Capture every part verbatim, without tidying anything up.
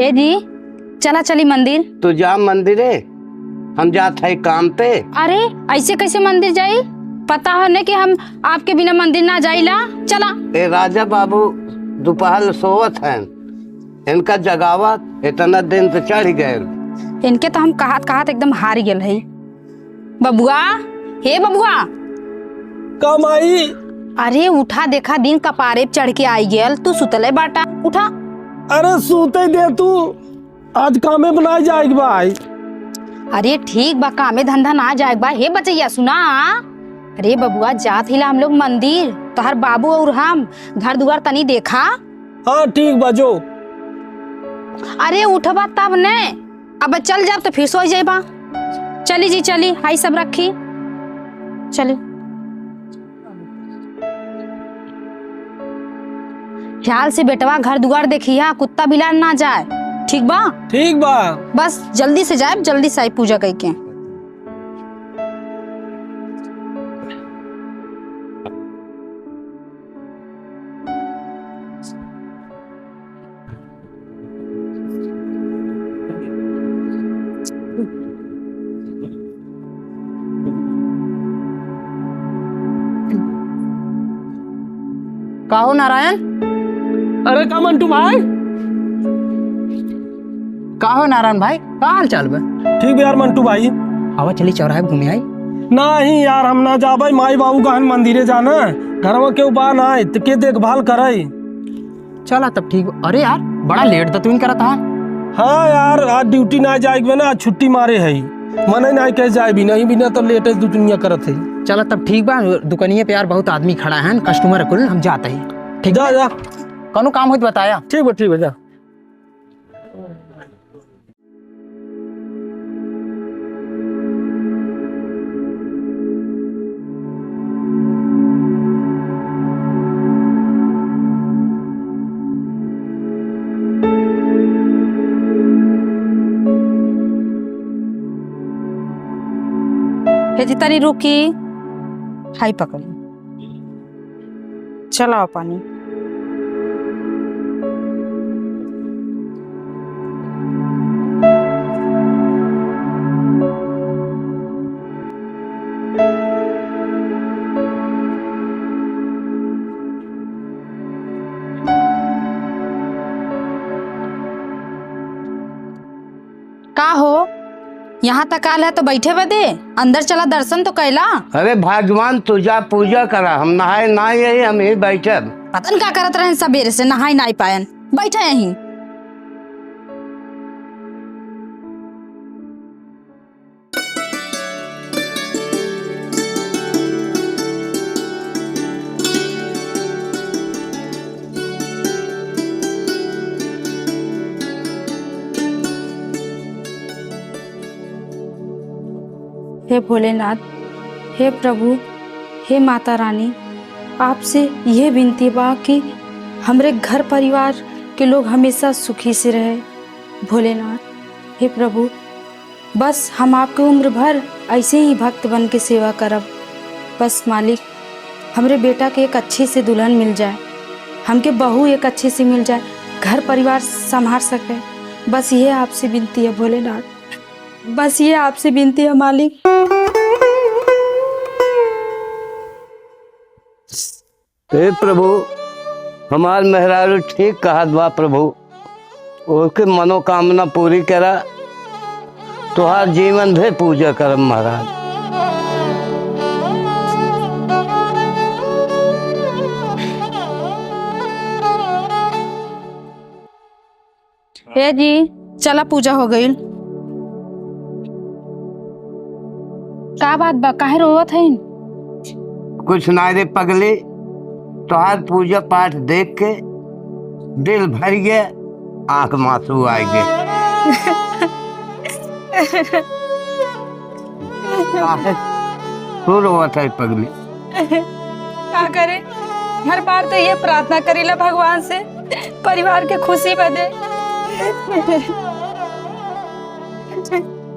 ए जी, चला चली मंदिर। तू जा मंदिरे, हम जात है काम पे। अरे, ऐसे कैसे मंदिर जाई? पता है न कि हम आपके बिना मंदिर ना जाइला। चला। ए राजा बाबू दोपहर सोवत हैं, इनका जगावा, इतना दिन तो चढ़ गए। इनके तो हम कहत कहत एकदम हार गेल है। बबुआ, हे बबुआ। का माई? अरे उठा, देखा दिन कपारे पे चढ़ के आई गेल, तू सुतले बाटा, उठा। अरे सूते दे तू, आज कामे पे ना जाए के बा आई। अरे ठीक बा, कामे धंधा ना जाए के बा। हे बचैया सुना, अरे बबुआ जात हिला हम लोग मंदिर, तोहर बाबू और हम, घर दुआर तनी देखा। हाँ ठीक बा जो। अरे उठबा तब ने, अब चल जाब तो फिर सो जाबा। चली जी चली, हाई सब रखी, चली। ख्याल से बेटवा घर दुआर देखिया, कुत्ता बिलार ना जाए, ठीक बा? ठीक बा। बस जल्दी से जाए, जल्दी से आई पूजा करके। का हो नारायण? अरे का मंटू भाई? का हो नारायण भाई, का हाल चाल बा? ठीक बा यार मंटू भाई। आवा चली चौराहे घूमे आई। नहीं यार, हम ना जाबे, माई बाबू कहन मंदिरे जाना, घरवा के बा ना, त के देखभाल करे? चला तब ठीक बा। अरे यार, बड़ा लेट तो तू करत हा। हाँ यार, आज ड्यूटी ना जाए के बा ना, आज छुट्टी मारे है। मने ना कहे जाए भी नहीं, बिना तो लेट है, दू दुनिया करत है। चला तब ठीक बा, दुकानिया पे यार बहुत आदमी खड़ा है, कस्टमर कुल, हम जाते हैं। ठीक जा, बा? जा। कौनो काम हो तो बताया। ठीक बा, ठीक बा, जा। हे जी, तनी रुकी, हाई पकड़ी। चलाओ पानी। का हो, यहाँ तक आल है तो बैठे बदे? अंदर चला, दर्शन तो कैला। अरे भगवान, तू जा पूजा करा, हम नहाए ना यही, हम यही बैठब। पता न का करत रहन, सबेरे से नहाए ना पायन, बैठे यहीं। हे भोलेनाथ, हे प्रभु, हे माता रानी, आपसे यह विनती बा कि हमरे घर परिवार के लोग हमेशा सुखी से रहे। भोलेनाथ, हे प्रभु, बस हम आपके उम्र भर ऐसे ही भक्त बन के सेवा करब। बस मालिक, हमरे बेटा के एक अच्छी सी दुल्हन मिल जाए, हमके बहू एक अच्छी सी मिल जाए, घर परिवार संभाल सके। बस ये आपसे विनती है भोलेनाथ, बस ये आपसे विनती है मालिक। हे प्रभु, हमार मेहरारू ठीक कहत बा प्रभु, ओके मनोकामना पूरी करा, तोहार जीवन भे पूजा करब महाराज। हे जी, चला पूजा हो गइल। का बात बा, काहे रोवत हईन? कुछ ना रे पगली, तोहार पूजा पाठ देख के दिल भर गया, आंख में आंसू आ गए। काहे तू रोवत है पगली? का करे, हर बार तो ये प्रार्थना करीला भगवान से, परिवार के खुशी बदे।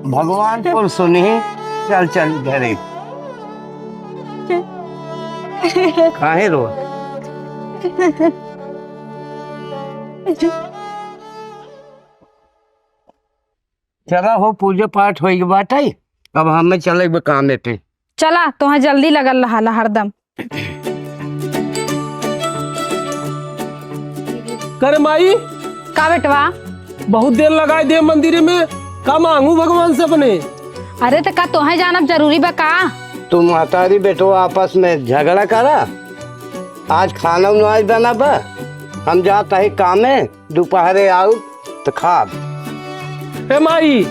भगवान को सुनी, चल चल घरे। काहे रो? चला हो, पूजा पाठ होइ गै बाटइ, अब हमें चलइ बा कामे पे। चला, तोहैं जल्दी लगल रहला हरदम। करे माई, का बेटवा? बहुत देर लगाइ दे मंदिर में, का मांगू भगवान से अपने? अरे त का तोहैं जानब जरूरी बा का? तू महतारी बेटो आपस में झगड़ा करा, आज खाना उना आज बना बा, हम जात हई कामे, दुपहरे आउब त खाब। ए माई,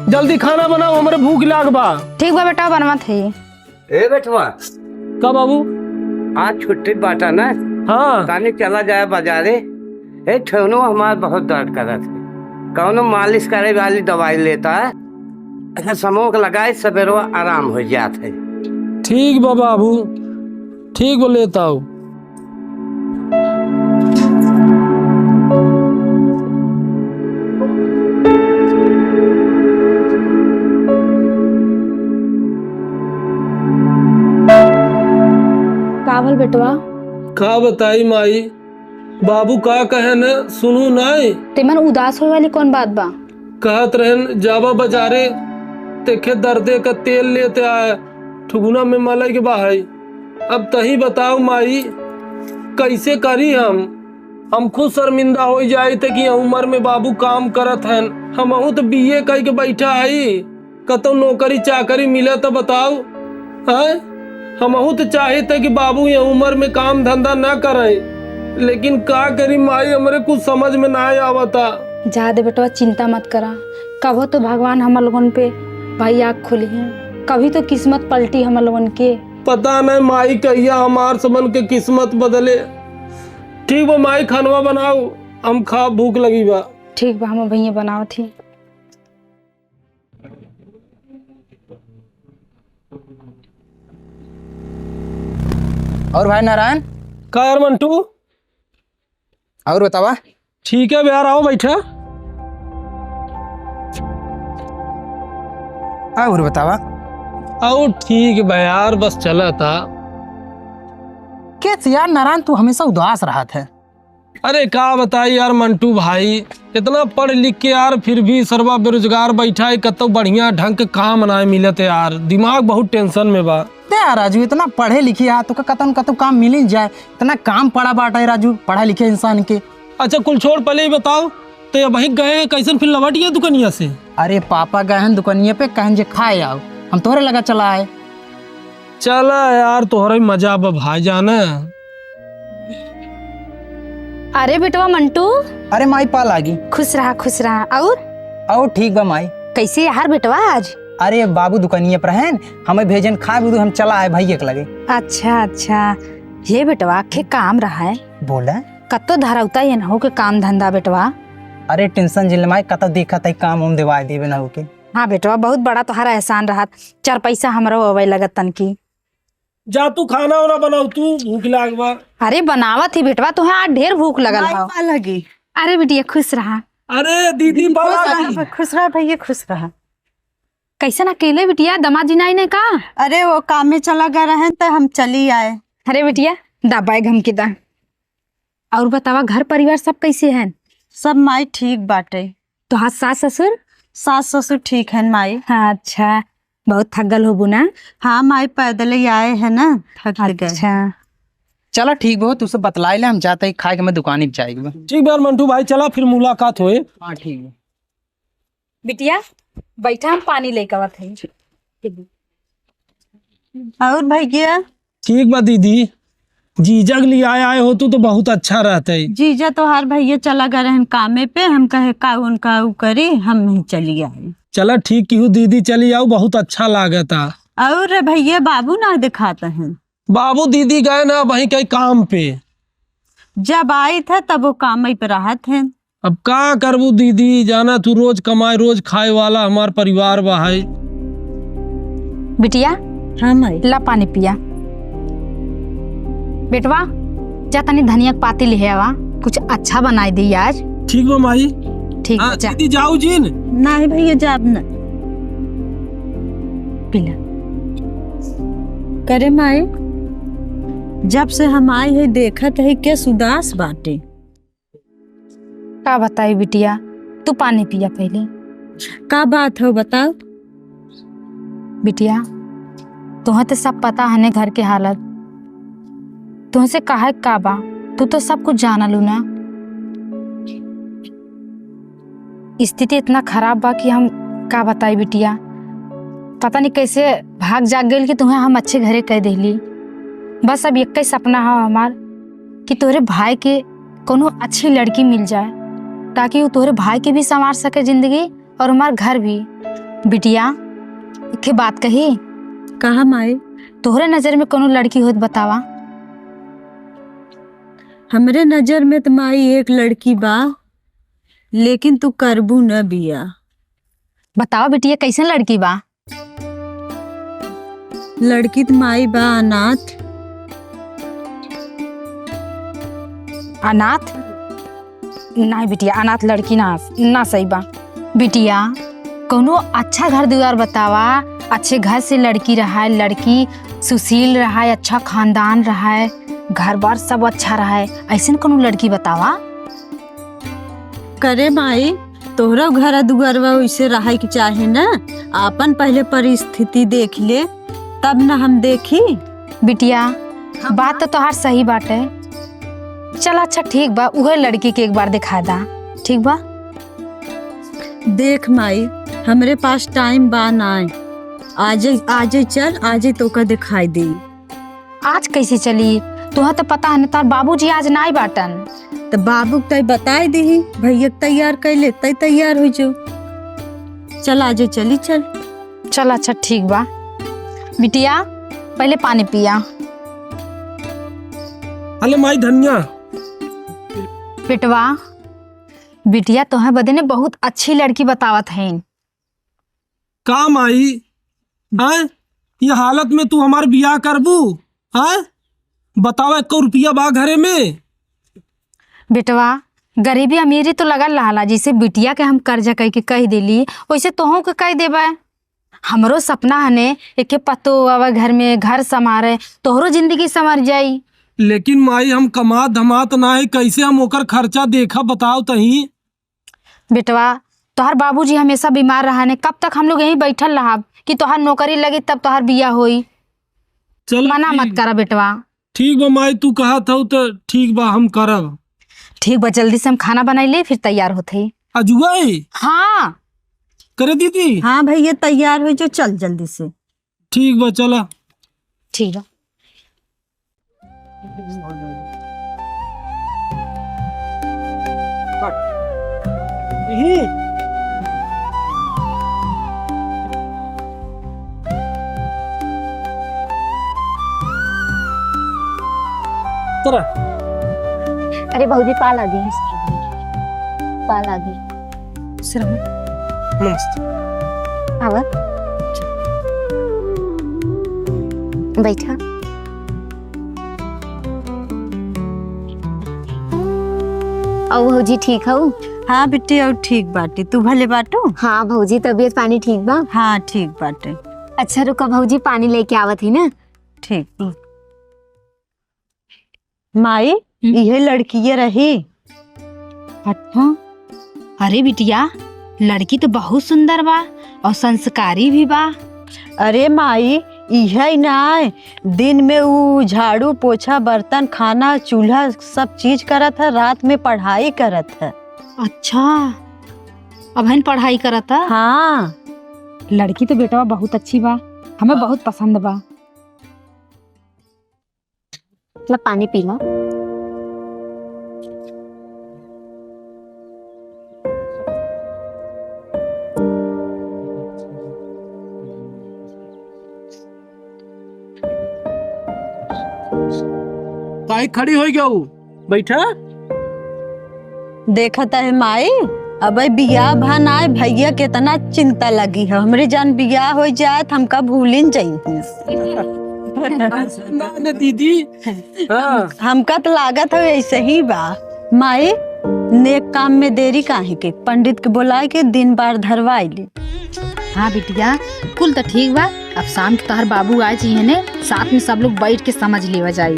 जल्दी खाना बनाओ, हमरे भूख लाग बा। ठीक बा बेटा, बनवत हई। ए बेटवा। का बाबू? आज छुट्टी बाटा ना? हाँ। तानी चला जाए बाजारे। ए ठेहुनो हमार बहुत दर्द करत है, कौनो मालिश करे वाली दवाई लेता है, समोक लगाए, सबेरवा आराम होइ जात है। ठीक बा बाबू, ठीक बा, लेत आउ। का भल बेटवा? का बताई माई, बाबू का कहेन, सुनू नाई। तेमन उदास होए वाली कौन बात बा? कहत रहन, जाबा बाजारे, तेखे दर्दे का तेल लेते आए, ठुगुना में मलइ के बा है। अब तही बताओ माई, कैसे करी हम? हम खुद शर्मिंदा होइ जाइत कि यह उमर में बाबू काम करत हन। हमहू त बीए कइ के बैठा हई, कतौ नौकरी चाकरी मिले त बताओ। हैं? हमहू त चाहित है कि बाबू यह उमर में काम धंधा ना करइ, लेकिन का करी माई, हमरे कुछ समझ में ना आवता। जा दे बेटवा, चिंता मत करा, कबो तो भगवान हमर लोगन पे भाई आँख खोली है, कभी तो किस्मत पलटी हमर लोगन के। पता नहीं माई, कहिया हमार सबन के किस्मत बदले। ठीक बा माई, खानवा बनाओ, हम खाब, भूख लगी बा। ठीक बा, हम भैया बनावत ही। और भाई नारायण? का यार मंटू? और बतावा? ठीक है यार, आओ बैठा। और बतावा? आओ ठीक बा यार, बस चला था। कैसे यार नारायण, तू हमेशा उदास रहत है? अरे का बताई यार मंटू भाई, इतना पढ़ लिख के यार फिर भी सरवा बेरोजगार बैठा है, कतौ बढ़िया ढंग के काम ना मिलत है यार, दिमाग बहुत tension में बा। ते यार राजू, इतना पढ़े लिखे है तो कतौ न कतौ काम मिल ही जाए, इतना काम पड़ा बाटा है राजू पढ़ा लिखे इंसान के। अच्छा कुल छोड़, पहले ही बताओ, ते अबहीं गए हैं, कैसन फिर लौट गया दुकनिया से? अरे पापा गए हैं दुकनिया पे, कहन जे खाए आओ, हम तोहरे लगा चला आए। चला यार, तोहरा ही मजा बा भाई जान। अरे बेटवा मंटू। अरे माई, पा लागी। खुश रहा, खुश रहा। और? और ठीक बा माई। कैसे यार बेटवा आज? अरे बाबू दुकानिया पर हैं, हमें भेजन खाए बुदू, हम चला आए भैया के लगे। अच्छा, अच्छा। हे बेटवा, के काम रहा है? बोला। कत्तो धरौता ये न हो के काम धंधा बेटवा? अरे tension जिन ले माई, कत्तो देखत है काम उम देवाए देवे न हो के। हाँ बेटवा, बहुत बड़ा तोहरा एहसान रहत, चार पैसा हमरो अवै लगत तनकी। जा तू खाना वाना बनाओ, तू भूख लाग बा। अरे बनावत ही बेटवा, तुहे आज ढेर भूख लगल भाई, हौ। पा लगी। अरे बिटिया खुश रहा। अरे दीदी, पा खुश लगी। रहा, खुश रहा भैया, खुश रहा। कैसन अकेले बिटिया, दमाद जी नाई ने का? अरे वो काम में चला गए रहन त हम चली आए। अरे बिटिया, दा बैग हमके दा। और बतावा, घर परिवार सब कैसे हैं? सब माई ठीक बाटे। तोहार सास ससुर? सास ससुर ठीक हैं माई। हाँ, अच्छा, बहुत थक गल होबू ना? हाँ माई, पैदल ही आए हैं ना, थक गए। अच्छा। चला ठीक बा, तू सब बतलाए ले, हम जाते ही खाए के मैं दुकान पे जाएगी बा। ठीक बा यार मंटू भाई, चला फिर मुलाकात होए। हाँ ठीक बा। बिटिया, बैठा, हम पानी लेके आवत हई। और भैया? ठीक बा दीदी, जीजा के लिए आए, आए हो तू तो बहुत अच्छा रहते। जीजा तोहार भैया चला गए रहन कामे पे, हम कहे का उनका उ करी, हम नहीं चली आई। चला ठीक की हूँ दीदी, चली आओ, बहुत अच्छा लागता। और रे भैया, बाबू ना दिखाता है? बाबू दीदी गए ना वहीं कहीं काम पे। जब आई था तब वो काम पे रहत हैं। अब का करबू दीदी, जाना तू रोज कमाए रोज खाए वाला हमार परिवार बा है। बिटिया, हाँ माई। ला पानी पिया। बेटवा, जा तनी धनिया के पाती लिहे आवा, कुछ अच्छा बनाई दी आज। ठीक बा माई। ठीक हाँ, बा, जा। दीदी जाऊ जिन। नहीं भैया, जाब न। पीला। करे माई, जब से हम आई है देखत है के उदास बाटे। का बताई बिटिया, तू पानी पिया पहले। का बात हो, बताओ। बिटिया, तोहे तो सब पता है ने घर के हालत। तुमसे काहे का बा, तू तो सब कुछ जानलू ना। स्थिति इतना खराब बा कि हम का बताई बिटिया। पता नहीं कैसे भाग जाग गइल कि तुम्हें हम अच्छे घरे कह देली। बस अब एक ही सपना है हमार कि तोहरे भाई के कोनो अच्छी लड़की मिल जाए, ताकि वो तोहरे भाई के भी संवार सके जिंदगी और हमार घर भी। बिटिया, एक ठे बात कही। कहा माई? तोहरे नजर में कोनो लड़की होत बतावा। हमरे नजर में तो माई एक लड़की बा, लेकिन तू करबू न बिया। बतावा बिटिया, कैसन लड़की बा? लड़की त माई बा अनाथ। अनाथ? नाहीं बिटिया, अनाथ लड़की ना, ना सही बा। बिटिया, कौनो अच्छा घर दुआर बतावा, अच्छे घर से लड़की रहाय, लड़की सुशील रहाय, अच्छा खानदान रहाय, घर बार सब अच्छा रहाय, ऐसन कौनो लड़की बतावा। करे माई, तोहरा घर दुआरवा वैसे रहे के चाहे ना, आपन पहले परिस्थिति देख ले, तब न हम देखी। बिटिया, बात तो तोहार सही बाटे। चल अच्छा ठीक बा, उहे लड़की के एक बार दिखा दा, ठीक बा? देख माई, हमरे पास टाइम बा नाय, आजे, आजे चल, आजे तोका दिखाई दे। आज कैसे चली? तोहे तो पता है ना, तोहर बाबूजी आज नाई बाटन। त बाबू के तय बताई दीही, भैया के तैयार कैले, तय तैयार हो जो। चल आजे चली, चल। चल अच्छा ठीक बा। बिटिया, पहले पानी पिया। अले माई धनिया। बेटवा, बिटिया तोहे बदे ने बहुत अच्छी लड़की बतावत हैं। का माई, हैं? ये हालत में तू हमार बियाह करबू, हैं? बतावा, एको रुपया बा घरे में? बेटवा, गरीबी अमीरी तो लगल रहला, जैसे बिटिया के हम कर्जा कह के कह देली, वैसे तोहू के कह देबे। हमरो सपना हने, एके पतो आवे घर में, घर संभारे, तोहरो जिंदगी संवर जाई। लेकिन माई, हम कमात धमात ना है, कैसे हम ओकर खर्चा देखा, बताओ तही? बेटवा, तोहर बाबूजी हमेशा बीमार रहने, कब तक हम लोग यहीं बैठल रहब कि तोहर नौकरी लगी तब तोहर बियाह होई? चल मना ठीक। मत करा बेटवा। ठीक बा माई, तू कहत हऊ त ठीक बा, हम करब। ठीक बा, जल्दी से हम खाना बनाई ले, फिर तैयार होत हई। अजुआ है? हाँ। करे दीदी? हाँ भैया, तैयार हो जो, चल जल्दी से। ठीक बा, चला। ठीक बा। तोरा। अरे भौजी, पा लागी। पा लागी। श्रवण। नमस्ते। आवा। बैठा। अउ भौजी ठीक हऊ? हाँ बिट्टी, अउ ठीक बाटी। तू भले बाटू? हाँ भौजी, तबीयत पानी ठीक बा? हाँ, ठीक बाटे। अच्छा रुका भौजी, पानी लेके आवत ही ना। ठीक। माई, हम्म। इहे लड़किये रही। अच्छा, अरे बिटिया, लड़की तो बहुत सुंदर बा और संस्कारी भी बा। अरे माई, इहे ना, दिन में ऊ झाड़ू, पोछा, बर्तन, खाना, चूल्हा, सब चीज करत है, रात में पढ़ाई करत है। अच्छा, अबहिन पढ़ाई करत है? हाँ। लड़की तो बेटवा बहुत अच्छी बा, हमें बहुत पसंद बा। ला पानी पी ला। काहे खड़ी होइ गऊ? बैठा। देखत है माई, अबे बियाह भा नाय, भैया केतना चिंता लगी है। हमरे जान बियाह होइ जाए त हमका भूलिन जइहीं। ना, ना दीदी। हाँ। हमका त लागत है ऐसे ही बा। माई, नेक काम में देरी काहे के? पंडित के बोलाए के दिन बार धरवाई ले। हाँ बिटिया, कुल त ठीक बा। अब शाम के तोहर बाबू आए चाहिए ने, साथ में सब लोग बैठ के समझ लेवा जाई।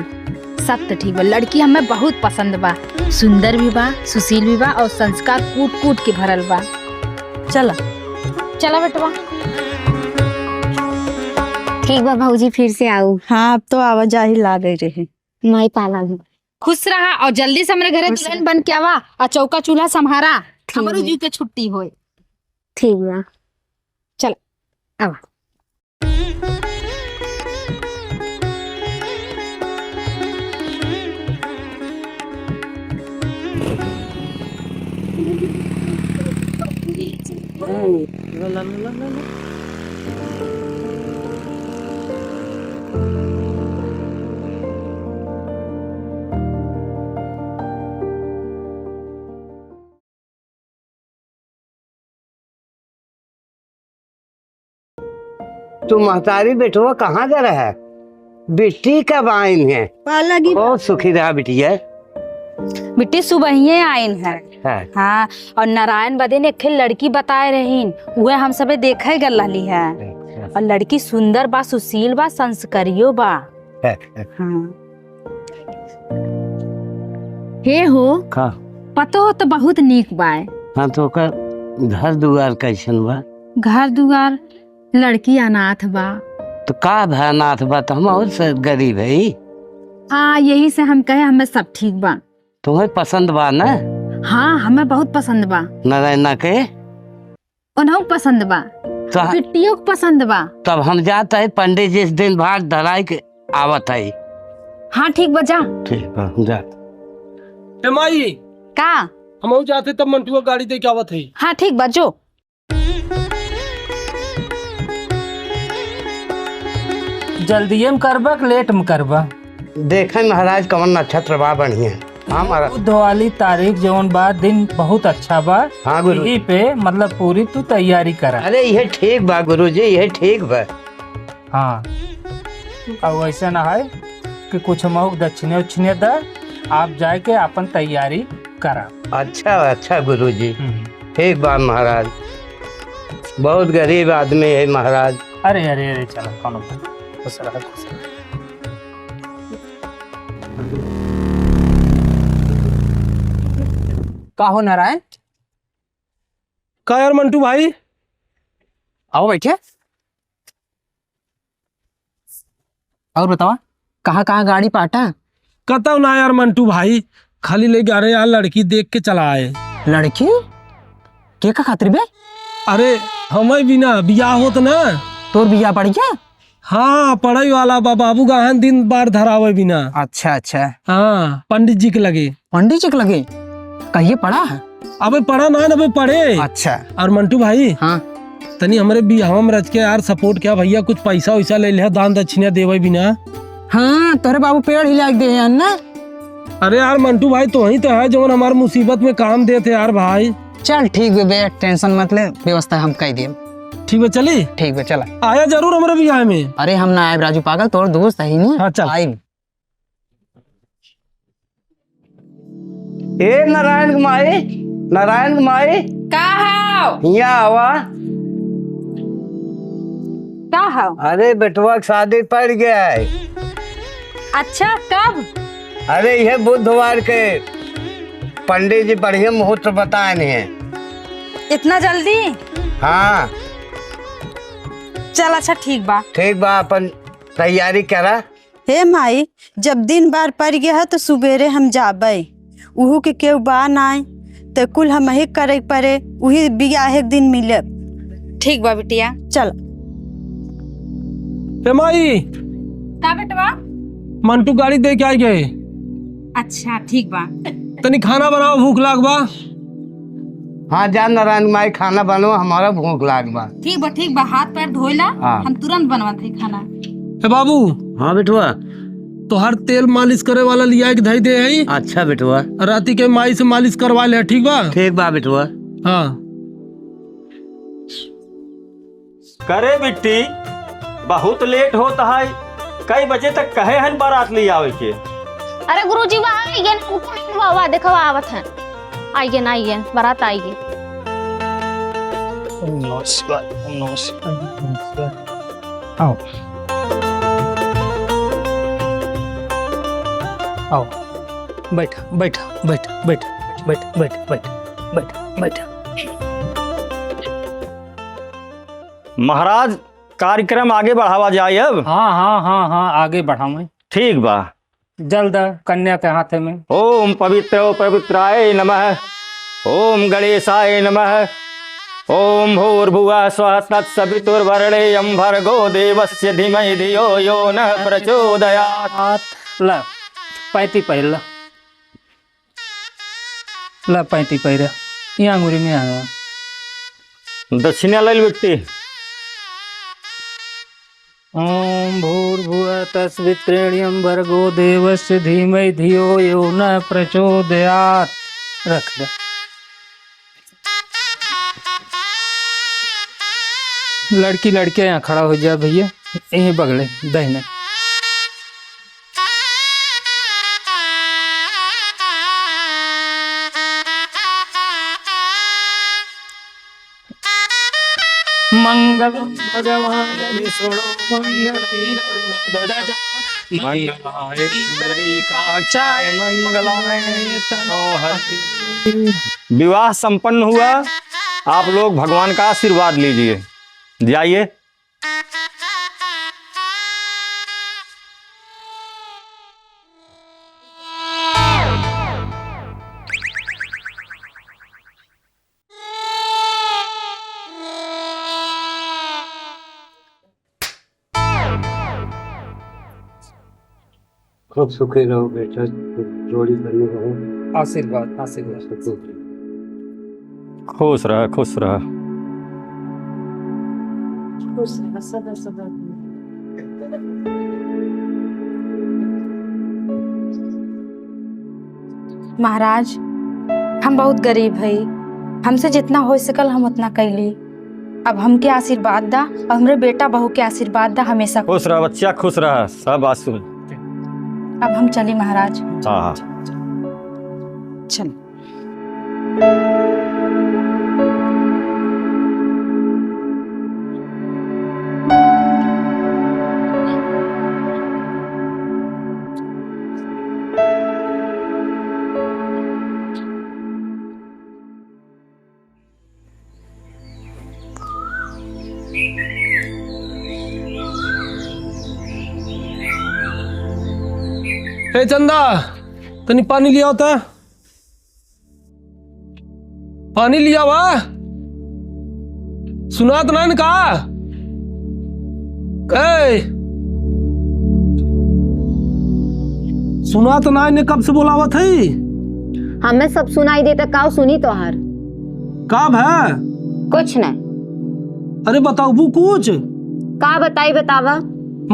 सब त ठीक बा, लड़की हमें बहुत पसंद बा, सुंदर भी बा, सुशील भी बा और संस्कार कूट कूट के भरल बा। चला। चला बेटवा। ठीक बा भौजी, फिर से आऊ। हाँ, अब तो आवाजाही लागे रहे। माई पाला भी। खुश रहा और जल्दी से हमरे घरे खुश दुल्हन बन के आवा और चौका चूल्हा संभारा। ठीक हमरो बा। जीव के छुट्टी होए। ठीक बा। चल, आवा। तू महतारी बेटवा कहाँ जा रहा है? बिट्टी कब आइन है? पाला की बहुत सुखी रहा बिटिया। बिट्टी सुबहिये आइन है। हाँ। हाँ, और नारायण बदे ने एक ठे लड़की बताए रहीन, उहे हम सबे देखे गल रहली है। अच्छा। और लड़की सुंदर बा, सुशील बा, संस्कारियो बा। हाँ। हे हो, का? पतोह तो बहुत नीक बाय। हाँ, तो ओकर घर दुआर कैसन बा? घर दुआर, लड़की अनाथ बा। तो का भा अनाथ बा, तो हम और से गरीब है। हाँ, यही से हम कहे हमें सब ठीक बा। तुम्हें पसंद बा ना? हाँ, हमें बहुत पसंद बा। नारायणा के? उन्हों पसंद बा। तो बिट्टियों के पसंद बा। तब हम जात है पंडित जी से दिन भार धराई के आवत है। हाँ, ठीक बा, जा। ठीक बा, हम जात। ए माई। का? हमहू जाते तब मंटुआ गाड़ी दे के आवत है। हाँ, ठीक बा, जो। जल्दिये में करबा कि लेट में करबा? देखे महाराज कवन नक्षत्र बा बढ़िया। हाँ महाराज। बुध वाली तारीख जवन बा, दिन बहुत अच्छा बा। हाँ गुरु। यही पे मतलब पूरी तू तैयारी करा। अरे यह ठीक बा गुरु जी, यह ठीक बा। हाँ। अब वैसे ना है कि कुछ महुक दक्षिणे उक्षिणे द, आप जाए के अपन तैयारी करा। अच्छा, अच्छा गुरु जी। हम्म। ठीक बा महाराज, बहुत गरीब आदमी है महाराज। अरे, अरे, अरे, चला, कौनो बात नहीं। खुश रहा, खुश रहा। का हो नारायण? का यार मंटू भाई? आओ बैठे। और बतावा, कहाँ कहाँ गाड़ी पाटा? कतौ ना यार मंटू भाई, खाली ले जा रहे यार, लड़की देख के चला आए। लड़की? के का खातिर बे? अरे हमें भी ना बियाह होत ना। तोर बियाह पड़ गया? हाँ, पढ़ाई वाला बा, बाबू गहन दिन बार धरावे बिना। अच्छा, अच्छा। हाँ, पंडित जी के लगे। पंडित जी के लगे? कहिए पढ़ा है? अबे पढ़ा ना, अबे पढ़े। अच्छा। और मंटू भाई, हाँ। तनी हमरे बियाह में रच के यार support किया भैया, कुछ पैसा वैसा ले लिया, दान दक्षिणा देवे बिना। हाँ, तोरे बाबू पेड़ हिला के दे हैं ना। अरे यार मंटू भाई, तो ही तो है जवन हमारे मुसीबत में काम देते यार भाई। चल ठीक बे, बे tension मत ले, व्यवस्था हम कर देब। ठीक बे, चली। ठीक बे, चला। आया जरूर हमरे बियाह में। अरे हम ना आए राजू पागल, तोर दोस्त है ना। हाँ, चल। आइब। ए नारायण के माई, नारायण के माई। का हाव? हियाँ आवा। का हाव? अरे बेटवा के शादी पड़ गया है। अच्छा, कब? अरे यह बुधवार के पंडित जी बढ़िया मुहूर्त बताए हैं। इतना जल्दी? हाँ। चल अच्छा ठीक बा। ठीक बा, अपन तैयारी करा। हे माई, जब दिन बार पड़ गया है तो सुबेरे हम जाबे, उहू के केहू बा नाय, ते कुल हमही करे पड़े, उही बियाहे के दिन मिलब। ठीक बा बिटिया। चल। ए माई। का बेटवा? मंटू गाड़ी दे के आई गए। अच्छा ठीक बा। तनी खाना बनावा, भूख लाग बा। हाँ जा नारायण माई, खाना बनवा, हमारा भूख लाग बा। ठीक बा, ठीक बा, हाथ पैर धोइला, हाँ। हम तुरंत बनवत है खाना। ए बाबू। हाँ बेटवा। तोहार तेल मालिश करे वाला लिया के धई दे है। अच्छा बेटवा। राती के माई से मालिश करवा ले, ठीक बा? ठीक बा बेटवा। हाँ। करे बिट्टी, बहुत लेट होत है, कई बजे तक कहे हन बारात ले आवे के? अरे गुरुजी, वहाँ आइए ना, उनको नहीं हुआ, वहाँ देखो, आवत हैं। आइए ना, आइए, बारात आइए। ओम नमः शिवाय, ओम नमः शिवाय, ओम नमः शिवाय। आओ। आओ। बैठा, बैठा, बैठा। महाराज, कार्यक्रम आगे बढ़ावा जाए अब। हाँ, हाँ, हाँ, हाँ, आगे बढ़ावें। ठीक बा। जल द कन्या के हाथे में। ओम पवित्र पवित्राय नमः। ओम गणेशाय नमः। ओम भूर्भुवः स्वः तत्सवितुर्वरेण्यं भर्गो देवस्य धीमहि धियो यो नः प्रचोदयात्। ला, पैती पहिर ला। ला, पैती पहिरा। ये अंगूरी में आया। दक्षिणा ले ली बेटी। ओम भूर्भुवः तस्सवितुर्वरेण्यं भर्गो देवस्य धीमहि धियो यो नः प्रचोदयात्। रख दे। लड़की, लड़के यहाँ खड़ा हो जा भैया, यहीं बगले, दाहिने। मंगलम भगवान विष्णु मंगलम गरुड़ध्वजा मंगलाय पुंडरीकाक्षाय मंगलाय तनोहरि। विवाह संपन्न हुआ, आप लोग भगवान का आशीर्वाद लीजिए, जाइए। खूब सुखी रहो बेटा, जोड़ी बनी रहो। आशीर्वाद, आशीर्वाद। सुखी। खुश रह, खुश रह। खुश रह, सदा, सदा। महाराज, हम बहुत गरीब हई, हमसे जितना होइ सकल हम उतना कैली। अब हमके आशीर्वाद दा और हमरे बेटा बहू के आशीर्वाद दा हमेशा। खुश रह बच्चा, खुश रह, सब बात सुन। अब हम चली महाराज। हाँ, हाँ। चल। ए चंदा, तनी पानी लियावा त। पानी लियावा। सुनात नाहीं न का? ए! सुनात नाहीं न, कब से बोलावत हई? हमें सब सुनाई देता, काव सुनी तोहार? का भा? कुछ नहीं। अरे बताउबू कुछ? का बताई, बतावा।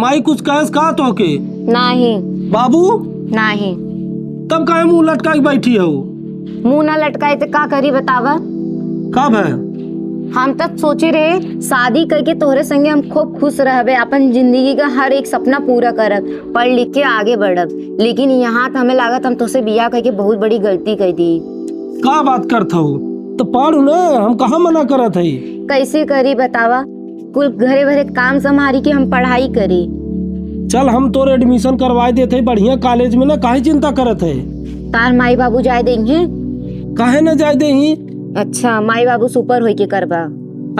माई कुछ कहेस का तोहके? नाही। बाबू? नाही। तब काहे मुंह लटकाई के बैठी हो? मुंह ना लटकाई त का करी बतावा? का भा? हम त सोचे रहे शादी करके तोहरे संगे हम खूब खुश रहबे, अपन जिंदगी का हर एक सपना पूरा करब, पढ़ लिख के आगे बढ़ब, लेकिन यहाँ त हमें लागत हम तोसे बियाह करके बहुत बड़ी गलती कर दी। का बात करत हो? त पढ़ न, हम कहाँ मना करत हई? कैसे करी बतावा? कुल घरे भरे काम संभारी के हम पढ़ाई करी। चल, हम तोर admission करवाए देत हई बढ़िया college में ना, काहे चिंता करत है? तार माई बाबू जाए देंगे? काहे ना जाए देही? अच्छा, माई बाबू से ऊपर होई के करबा?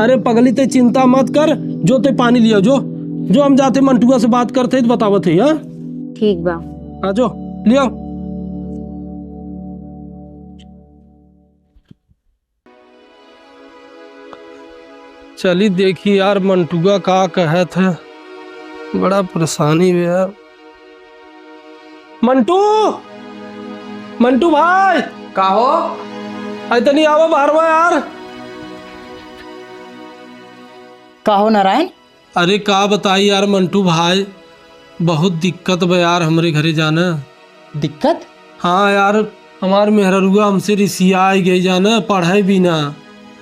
अरे पगली, ते चिंता मत कर, जो ते पानी लिया, जो, जो हम जाते मंटुआ से बात करते ही तो बतावत है, हाँ? ठीक बा। हाँ, जो, लिया। चली देखी यार, मंटुआ का कहत है, बड़ा परेशानी में यार। मंटू, मंटू भाई। का हो? अरे तनी आवा बाहरवा यार। का हो नारायण? अरे का बताई यार मंटू भाई, बहुत दिक्कत बा यार हमरे घरे जाना। दिक्कत? हाँ यार, हमार मेहररुआ हमसे रिसियाई गई जाना, पढ़े भी ना।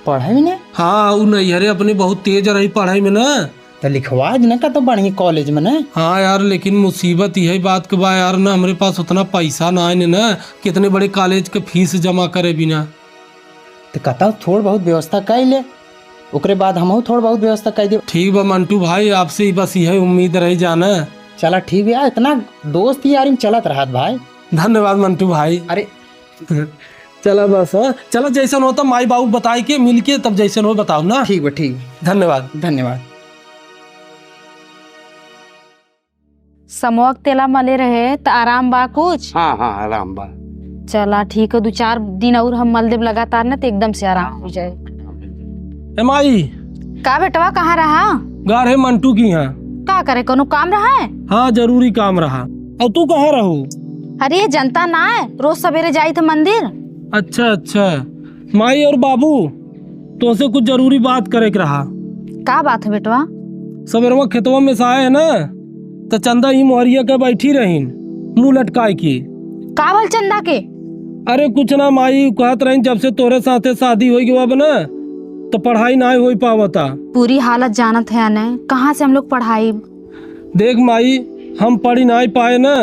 पढ़े भी ना? हाँ, उ नैहरे अपने बहुत तेज रही पढ़ाई में ना। तो लिखवा द ना का तो बढ़िया college में ना। हाँ यार, लेकिन मुसीबत यही बात के बा यार ना, हमरे पास उतना पैसा ना आए ना, कितने बड़े college के fees जमा करे बिना। तो कतौ थोड़ बहुत व्यवस्था कर ले, ओकरे बाद हमहू थोड़ बहुत व्यवस्था कर देब। ठीक बा मंटू भाई, आपसे ही बस यह उम्मीद रही जाना। चला ठीक बा, इतना दोस्त यारी में चलत रहत भाई। धन्यवाद मंटू भाई। अरे चला बस, हाँ? चला जैसन हो तो माई बाबू बताई के मिल के तब जैसन हो बताओ ना। ठीक बा, ठीक। धन्यवाद। धन्यवाद। समोक तेला मले रहे, त आराम बा कुछ? हाँ, हाँ, आराम बा। चला, ठीक है, दू चार दिन और हम मल देब लगातार न, त एकदम से आराम हो जाए। ए माई। का बेटवा, कहाँ रहा? गा रहे मंटू की यहाँ। का करे, कोनो काम रहा है? हाँ, जरूरी काम रहा। और तू कहाँ रहू? अरे, जनता ना है, रोज सवेरे जाई थे मंदिर। अच्छा, अच्छा। माई और बाबू, तोसे कुछ जरूरी बात करे के रहा। का बात है बेटवा? सबेरवा खेतवा में से आए है ना, त चंदा ही मोहरिया के बैठी रहीन, मुंह लटकाए के। का भल चंदा के? अरे कुछ ना माई, कहत रहीन जब से तोरे साथे शादी होई गवा बा ना, त पढ़ाई ना होई पावता। पूरी हालत जानत है अनय, कहाँ से हम लोग पढ़ाई? देख माई, हम पढ़ी नाई पाए ना,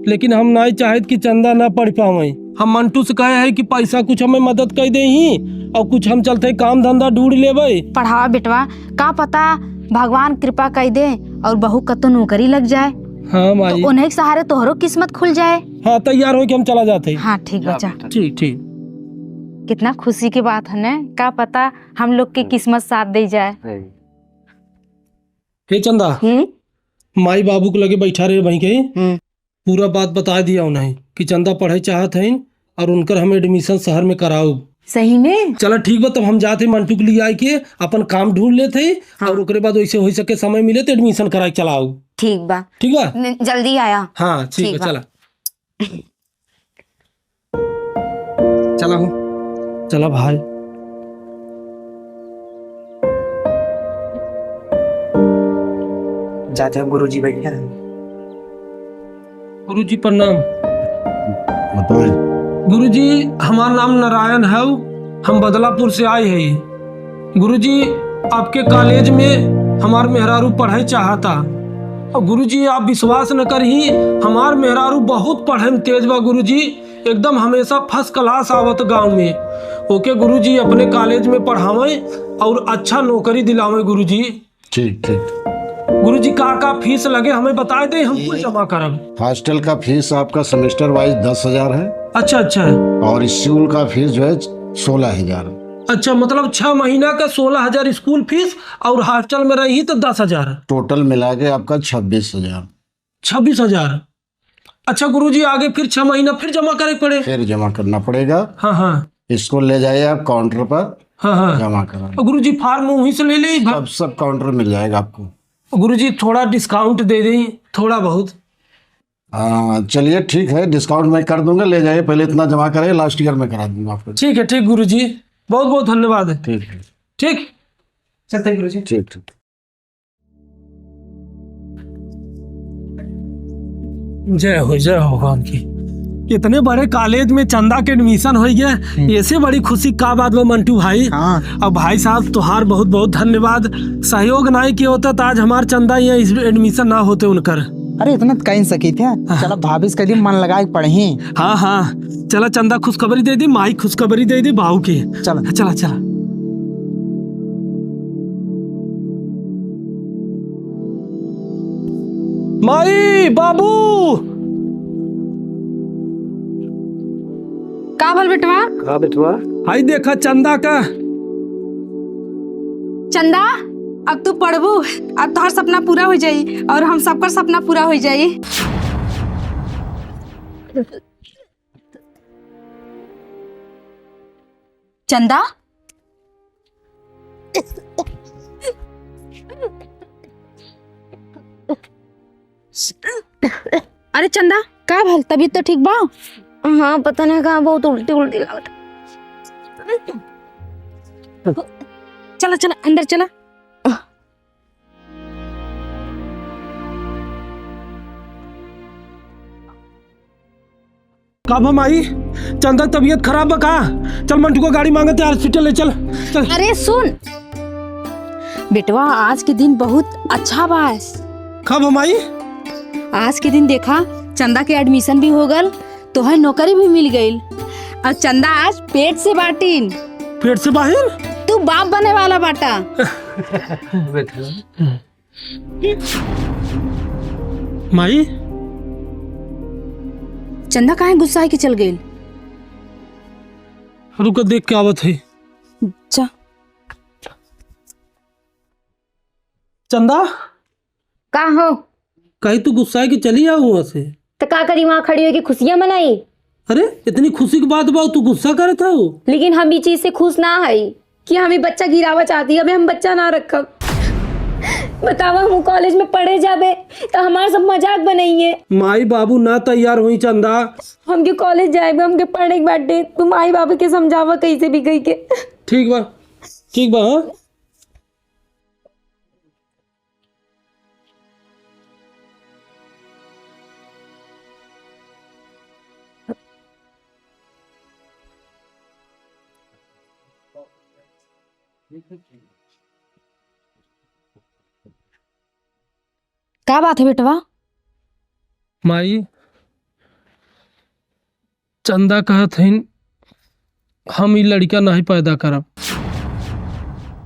लेकिन हम नाई चाहित कि चंदा ना पढ़ पावे। हम मंटू से कहे है कि पैसा कुछ हमें मदद कर दे ही और कुछ हम चलते काम धंधा ढूंढ लेबे। पढ़ावा बेटवा, का पता भगवान कृपा कर दे और बहू कतो नौकरी लग जाए। हाँ माई। तो उन्हें के सहारे तोहरो किस्मत खुल जाए। हाँ, तैयार हो के हम चला जाते। हाँ, ठीक बा, जा। ठीक, ठीक। कितना खुशी की बात है ना, का पता हम लोग के किस्मत साथ दे जाए। हे चंदा, हम्म? माई बाबू के लगे बैठा रहे वहीं के, हम्म। पूरा बात बता दिया उन्हें कि चंदा पढ़े चाहत हईन और उनकर हम admission शहर में कराऊ। सही में? चला ठीक बा, तब हम जाते मंटू के लिए आए के अपन काम ढूंढ लेते हैं हाँ। और ओकरे बाद वैसे हो सके समय मिले तो admission कराए के चलाऊ। ठीक बा। ठीक बा? न-, जल्दी आया। हाँ, ठीक ठीक बा, बा। चला। चला हो, चला भाई। जा, जा, गुरुजी बैठे हैं। गुरुजी प्रणाम। बताएं। गुरुजी, हमार नाम नारायण है, हम बदलापुर से आए हैं। गुरुजी, आपके कॉलेज में हमार मेहरारू पढ़े चाहता। और गुरुजी, आप विश्वास न करही, हमार मेहरारू बहुत पढ़े में तेज बा गुरुजी, एकदम हमेशा first class आवत गाँव में। ओके गुरुजी अपने कॉलेज में पढ़ावें और अच्छा नौकरी दिलावें गुरुजी। ठीक, ठीक। गुरुजी, का का फीस लगे हमें बताए दे, हम कुल जमा करब। हॉस्टल का फीस आपका semester wise दस हजार है। अच्छा, अच्छा। और स्कूल का फीस जो है सोलह हजार। अच्छा, मतलब छह महीना का सोलह हजार स्कूल फीस और हॉस्टल में रही तो दस हजार। टोटल मिला के आपका छब्बीस हजार। छब्बीस हजार। अच्छा गुरुजी, आगे फिर छह महीना फिर जमा करे के पड़े? फिर जमा करना पड़ेगा। हाँ, हाँ। इसको ले जाइए आप काउंटर पर हाँ, हाँ। जमा करा। और गुरुजी, फॉर्म वहीं से ले ले? सब, सब काउंटर मिल जाएगा आपको। गुरुजी, थोड़ा डिस्काउंट दे दें, थोड़ा बहुत। हाँ, चलिए ठीक है, डिस्काउंट मैं कर दूंगा, ले जाइए, पहले इतना जमा कराइए, लास्ट ईयर में करा दूंगा आपको। ठीक है, ठीक गुरुजी, बहुत बहुत धन्यवाद। ठीक है। ठीक। चलते हैं गुरुजी। ठीक, ठीक। जय हो, जय हो भगवान की। इतने बड़े कॉलेज में चंदा के एडमिशन हो गया, हम्म। ऐसे बड़ी खुशी का बात बा मंटू भाई। हाँ। अब भाई साहब तोहार बहुत बहुत धन्यवाद, सहयोग नाई किया होता तो आज हमार चंदा यहाँ इस एडमिशन ना होते उनकर। अरे इतना तो कह सकी थे। हाँ। चला भाभी से कह दी मन लगा के पढ़ी। हाँ, हाँ, चला चंदा खुशखबरी दे दी, माई खुशखबरी दे दी बाऊ के। चला। चला, चला। माई, बाबू। का भल बेटवा? का बेटवा? हाई देखा चंदा का। चंदा, अब तू पढ़बू, अब तोहर सपना पूरा हो जाई और हम सबकर सपना पूरा हो जाई। चंदा? अरे चंदा, का भल? तबीयत तो ठीक बा? हाँ, पता नहीं कहाँ बहुत उल्टी उल्टी लागत। चला, चला, अंदर चला। का भा माई, चंदा तबीयत खराब बा का? चल मंटू का गाड़ी मांगते हॉस्पिटल ले चल, चल। अरे सुन बेटवा, आज के दिन बहुत अच्छा बा। का भा माई? आज के दिन देखा, चंदा के एडमिशन भी हो गल, तोहे नौकरी भी मिल गइल। और चंदा आज पेट से बाटिन। पेट से बाहिन? तू बाप बने वाला बाटा। बेटा। माई? चंदा काहे गुस्सा के चल गइल? रुका, देख के आवत है। जा। चंदा? का हो? कहीं तू गुस्सा है कि चली जाओ वहाँ से। तो का करी, वहाँ खड़ी होके खुशियाँ मनाई? अरे, इतनी खुशी की बात बा, तू गुस्सा करत हऊ? लेकिन हम ई चीज से खुश ना हई कि हम ई बच्चा गिरावा चाहती, अबे हम बच्चा ना रखब। बतावा, हम कॉलेज में पढ़े जाबे तो हमार सब मजाक बनइहे। माई बाबू ना तैयार होई चंदा। हमके कॉलेज जाए बा, हमके पढ़े के बाटे, तू माई बाबू के समझावा कैसे भी कही के। ठीक बा, ठीक बा, हाँ। का बात है बेटवा? माई, चंदा कहत हईन, हम ई लड़िका नाहीं पैदा करब।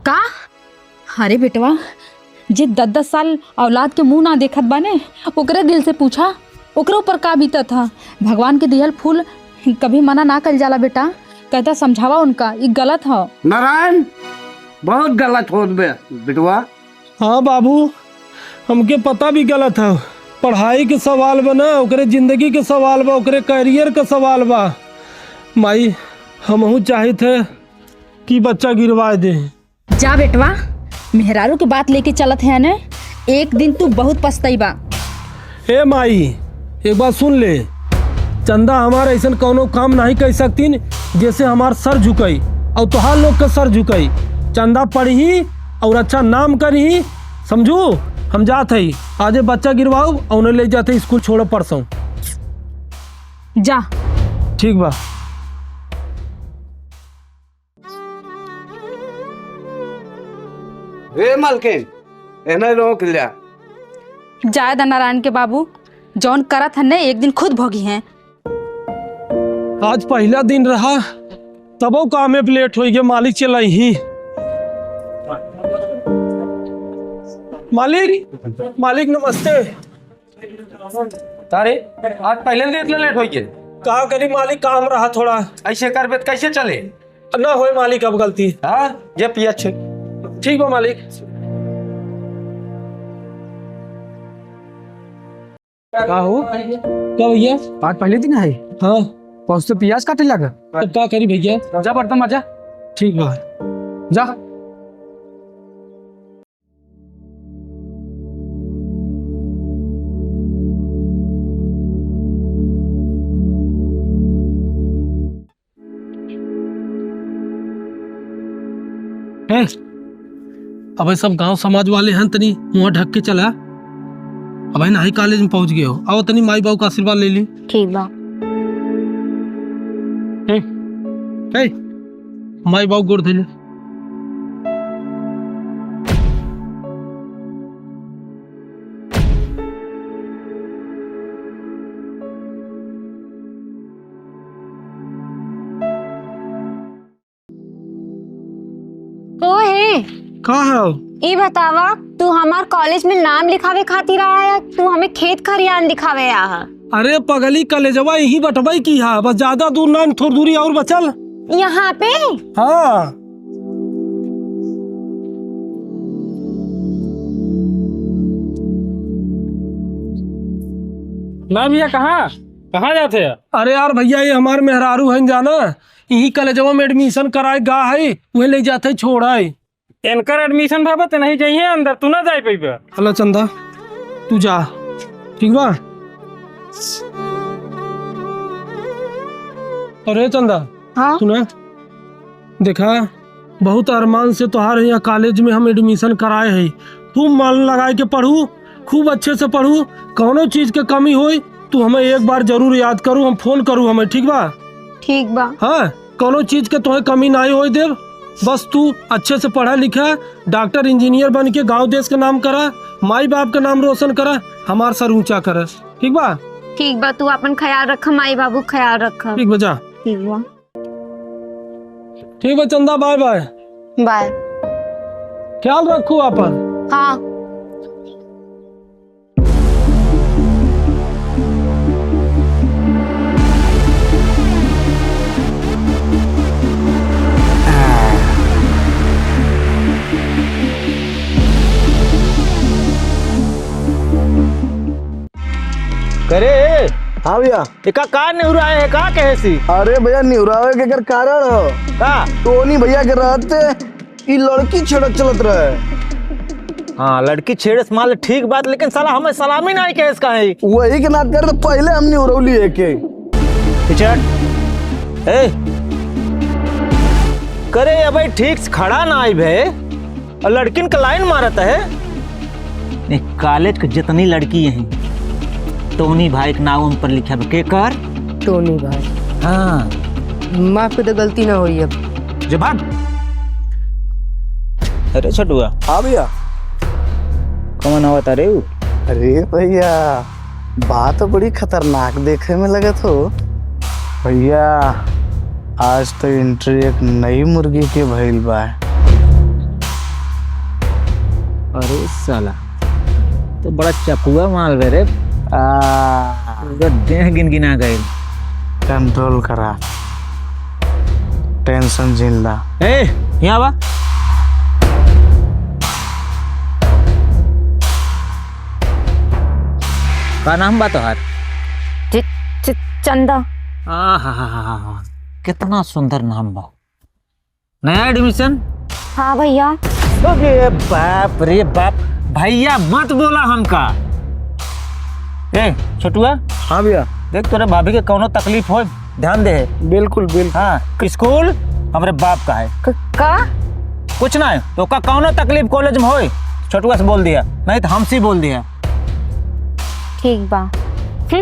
का? अरे बेटवा, जे दस दस साल औलाद के मुंह ना देखत बाने, ओकरे दिल से पूछा, ओकरे ऊपर का बीतत ह? भगवान के दिहल फूल कभी मना ना कइल जाला बेटा। कहता समझावा उनका, ई गलत ह। नारायण, बहुत गलत होत बे, बेटवा। हाँ बाबू, हमके पता भी गलत ह। पढ़ाई के सवाल बा ना, ओकरे जिंदगी के सवाल बा, ओकरे करियर के सवाल बा। माई, हमहू चाहित है कि बच्चा गिरवाए दे। जा बेटवा, मेहरारू के बात लेके चलत है ने, एक दिन तू बहुत पछतइबा। ए माई, एक बात सुन ले, चंदा हमार ऐसन कौनो काम नाहीं कइ सकतीन, जेसे हमार सर झुकई और तोहार लोग के सर झुकई। चंदा पढ़ी और अच्छा नाम करी, समझू? हम जात हई, आजे बच्चा गिरवाऊ और उन्हें ले जाते स्कूल छोड़ो परसों। जा। ठीक बा। ए मालकिन, एने रोक लिया। जाए दा नारायण के बाबू, जौन करत हन ने, एक दिन खुद भोगी हैं। आज पहिला दिन रहा, तबो कामे पे लेट होइ गए, मालिक चलाई ही। मालिक, मालिक नमस्ते। अरे, आज पहले दिन इतना लेट होइ गए? का करी मालिक, काम रहा थोड़ा। ऐसे करबे तो कैसे चले? ना होए मालिक, अब गलती। हाँ, ये पिया छे। ठीक बा मालिक। का हो? का भैया? आज पहले दिन है। हाँ। पहुँच तो प्याज काटे लगा। तब का करी भैया? जा बर्तन माजा। ठीक बा। जा। ए, अबे सब गांव समाज वाले हन, तनी मुंह ढक के चला। अबे नाही कॉलेज में पहुंच गए हो, आओ तनी माई बाबू का आशीर्वाद ले ली। ठीक बा। ए, ए, माई बाबू गोड़ धइले। ओ हे, का हौ? ई बतावा, तू हमार कॉलेज में नाम लिखावे खातिर आया, तू हमें खेत खरियान दिखावे आहा। अरे पगली, कलेजवा यहीं बटबई की हा, बस ज्यादा दूर ना, थोड़ दूरी और बचल। यहाँ पे? हाँ। ना भैया, कहाँ, कहाँ जाते हैं? अरे यार भैया, ये हमार मेहरारू हन जाना, यहीं कलेजवा में admission कराए गा है, उहे ले जाते छोड़ाए। इनकर admission भा बा त नहीं जाइए अंदर, तू ना जाए पइबे। हला चंदा, तू जा, ठीक बा? अरे चंदा, हाँ? सुना, देखा, बहुत अरमान से तोहार यहाँ कॉलेज में हम admission कराए हई। खूब मन लगाए के पढ़ू, खूब अच्छे से पढ़ू। कौनो चीज के कमी होई, तू हमें एक बार जरूर याद करू, हम फोन करू हमें, ठीक बा? ठीक बा। हाँ, कौनो चीज के तोहे कमी नाई होए देब। बस तू अच्छे से पढ़ा लिखा, डॉक्टर इंजीनियर बन के गाँव देश के नाम करा, माई बाप के नाम रोशन करा, हमार सर ऊंचा करा, ठीक बा? ठीक बा, तू अपन ख्याल रख, माई बाबू ख्याल रख। ठीक बा, जा। ठीक बा। ठीक बा चंदा, बाय बाय। बाय। ख्याल रखू अपन। हाँ। करे। हाँ भैया। एका का निहुराए है, का कहेसी? अरे भैया, निहुरावे के एकर कारण हो। का? टोनी भैया के रहते ई लड़की छेड़त चलत रहे। हाँ, लड़की छेड़े से मान ले ठीक बात, लेकिन साला हमें सलामी नाहीं कहेस का है? वही के नात करे तो पहले हम निहुरौली है के। ए, करे अबे ठीक से खड़ा नाहीं भे, और लड़किन का लाइन मारत है। ए, कॉलेज के जितनी लड़की हैं, टोनी भाई के नाम उन पर लिखा बा। के कर? टोनी भाई। हाँ। माफ कर दे, गलती ना होई अब। जो भाग। अरे छोटुआ। हाँ भैया। कौन आवत रे उ? अरे भैया, बात तो बड़ी खतरनाक देखे में लगत हो। भैया, आज तो entry एक नई मुर्गी के भइल बा। अरे साला, तो बड़ा चकुआ माल बे रे। आ। पूरा देह गिनगिना गइल। Control करा, tension झील ला। ए, यहाँ बा। का नाम बा तोहार? चि-, चि-, चंदा। आहाहाहा, कितना सुंदर नाम बा। नया admission? हाँ भैया। अरे बाप रे बाप, भैया मत बोला हमका। ए छोटुआ। हाँ भैया। देख, तोरे भाभी के कौनो तकलीफ होय, ध्यान दे। बिल्कुल, बिल्कुल। हाँ, स्कूल हमरे बाप का है। क-, का? कुछ ना है, तो का कौनो तकलीफ कॉलेज में होय, छोटुआ से बोल दिया, नहीं तो हमसे बोल दिया। ठीक बा। हम्म।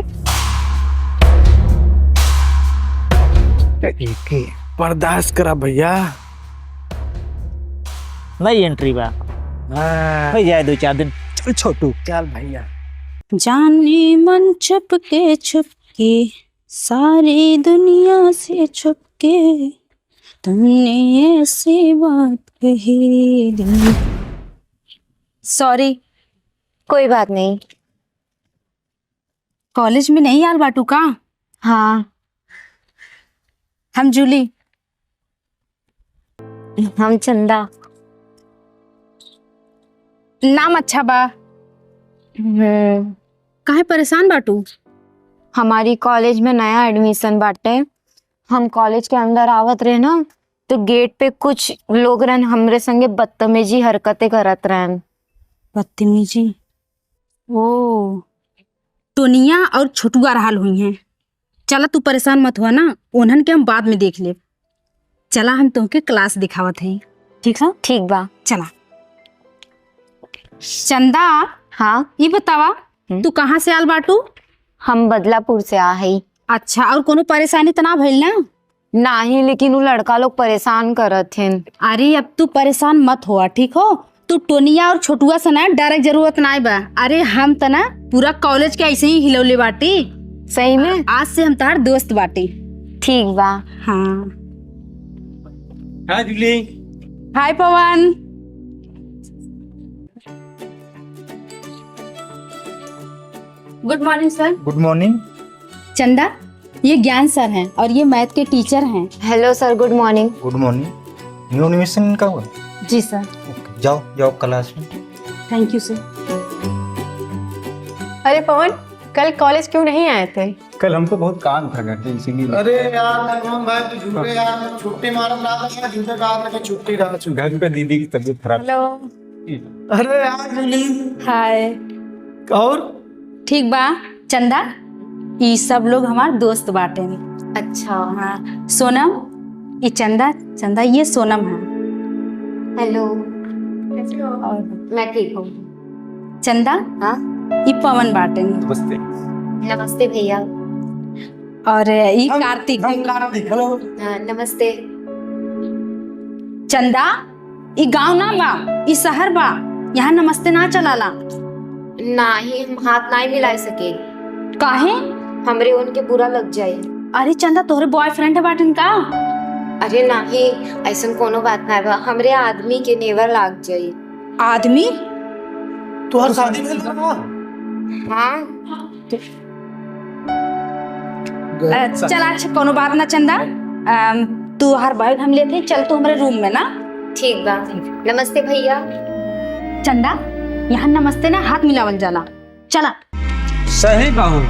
एके बर्दाश्त करा भैया। नई entry बा। हाँ। हो जाए दो चार दिन। चल छोटू। चल भैया। जाने मन चुपके छुपके, सारी दुनिया से छुपके, तुमने ऐसी बात कही दिल। Sorry। कोई बात नहीं। कॉलेज में नहीं आल बाटू का? हाँ। हम जूली। हम चंदा। नाम अच्छा बा। हम्म। काहे परेशान बाटू? हमारी कॉलेज में नया admission बाटे। हम कॉलेज के अंदर आवत रहे ना, तो गेट पे कुछ लोग रहन हमरे संगे बदतमीजी हरकतें करत रहन। बदतमीजी? ओ, टोनिया और छोटुआ रहल हुई हैं। चला, तू परेशान मत हुआ ना, उन्हन के हम बाद में देख लेब। चला, हम तोहके क्लास दिखावत हई, ठीक है? ठीक बा। चला। चंदा, हाँ? ई बतावा, हम्म? तू कहाँ से आल बाटू? हम बदलापुर से आ हई। अच्छा, और कोनो परेशानी त ना भइल ना? नाही, लेकिन उ लड़का लोग परेशान करत हन। अरे, अब तू परेशान मत होआ, ठीक हो? तू टोनिया और छोटुआ से ना डरे के जरूरत नाय बा। अरे, हम त ना पूरा कॉलेज के ऐसे ही हिलौले बाटी। सही में? आज से हम तार दोस्त बाटी। ठीक बा। हाँ। हाय जूली। हाय पवन। Good morning sir। Good morning। चंदा, ये ज्ञान सर हैं और ये मैथ के टीचर हैं। Hello sir, good morning। Good morning। New admission इनका हुआ? जी सर। Okay, जाओ, जाओ क्लास में। Thank you sir। अरे पवन, कल कॉलेज क्यों नहीं आए थे? कल हमको बहुत काम था घर पे, इसीलिए। अरे यार, तमाम भाई, तू झूठे यार, छुट्टी मारत रहा था, झूठे कहा था कि छुट्टी रहा, छुट्टी। घर पे दीदी की तबीयत खराब। Hello। अरे यार, जूली। हाय। और? ठीक बा, चंदा, ई सब लोग हमार दोस्त बाटे। अच्छा। हाँ, सोनम, ई चंदा, चंदा, ये सोनम है। Hello। कैसे हो? और? मैं ठीक हूँ। चंदा, हाँ? ई पवन बाटे। नमस्ते। नमस्ते भैया। और ई हम, कार्तिक। हम कार्तिक, hello। हाँ, नमस्ते। चंदा, ई गांव ना बा, ई शहर बा। यहाँ नमस्ते ना चलाला। नाही, हम हाथ नाही मिलाए सके। काहे? हमरे उनके बुरा लग जाए। अरे चंदा, तोहरे boyfriend है बाटन का? अरे नाही, ऐसन कोनो बात ना बा। हमरे आदमी के नेवर लाग जाए। आदमी? तोहर शादी भइल बा? हाँ। अ, चला, अच्छा, कोनो बात ना चंदा। अम, तू हर बैग हम लेते, चल तू हमरे रूम में ना। ठीक बा। नमस्ते भैया। चंदा, यहाँ नमस्ते ना, हाथ मिलावल जाला। चला। सही कहू,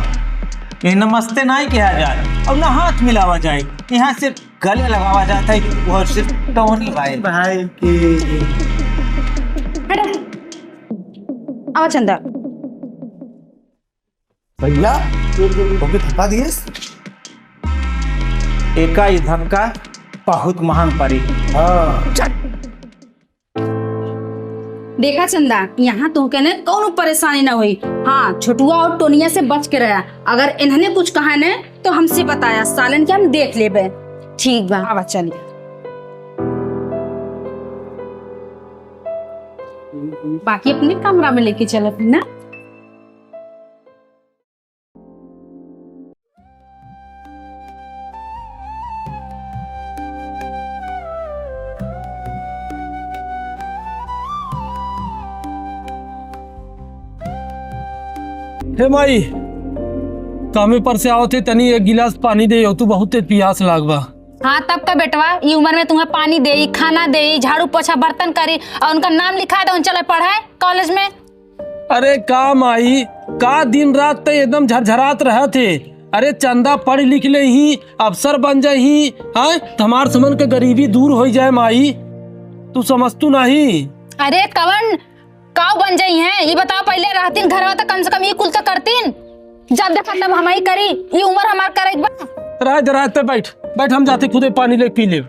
ये नमस्ते नाहीं किहा जात और ना हाथ मिलावा जाए, यहाँ सिर्फ गले लगावा जात है और सिर्फ टोनी भाई। भाई की। हटो। आवा चंदा। भैया, तोके थका दिएस? एका ई धन का बहुत महंग पड़ी। हाँ। देखा चंदा, यहाँ तोहके ने कौनो परेशानी ना होई। हाँ, छोटुआ और टोनिया से बच के रहा। अगर इन्हने कुछ कहा ने तो हमसे बताया, सालन के हम देख लेबे। ठीक बा। आवा चली। बाकी अपने कमरा में लेके चलत ही ना। हे माई, कामे पर से आवत है, तनी एक गिलास पानी दे हो, तू बहुत तेज पियास लाग बा। हाँ, तब का बेटवा, ई उम्र में तुम्हें पानी देई, खाना देई, झाड़ू पोछा बर्तन करी और उनका नाम लिखा दे, उन चले पढ़े कॉलेज में। अरे का माई, का दिन रात ते एकदम झरझरात रहत है। अरे चंदा पढ़ लिख लेही, अफसर बन जाही, हाँ, त हमार समन के गरीबी दूर होइ जाए माई, तू समझतू नाहीं। अरे कवन काव बन जाई हैं, ई बताओ पहिले, रहतीन घरवा त कम से कम ई कुल त करतीन। जब देखा तब हमही करी, ई उम्र हमार करे के बा। रह दे, रह दे, बैठ, बैठ, हम जाते खुदे पानी ले पी लेब।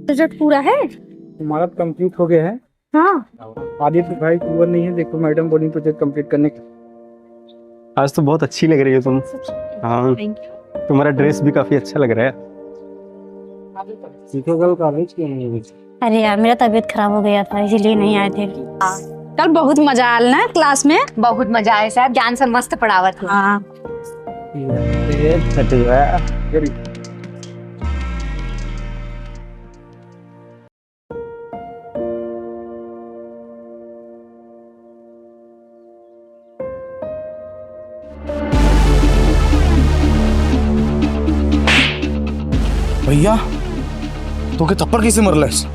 प्रोजेक्ट पूरा है? तुम्हारा कंप्लीट हो गया है। हाँ। आदित्य भाई पूरा नहीं है, देखो मैडम बोली प्रोजेक्ट कंप्लीट करने का। आज तो बहुत अच्छी लग रही हो तुम। सच में? हाँ। Thank you। तुम्हारा ड्रेस भी काफी अच्छा लग रहा है। सीखो कल कॉलेज क्यों नहीं गई? अरे यार, मेरा तबीयत खराब हो गया था, इसीलिए नहीं आए थे। कल बहुत मजा आल ना क्लास में। बहुत मजा आया साहब, ज्ञान सर मस्त पढ़ावत हैं। हाँ। ये छठुआ। भैया, तोके थप्पड़ कैसे मरलस?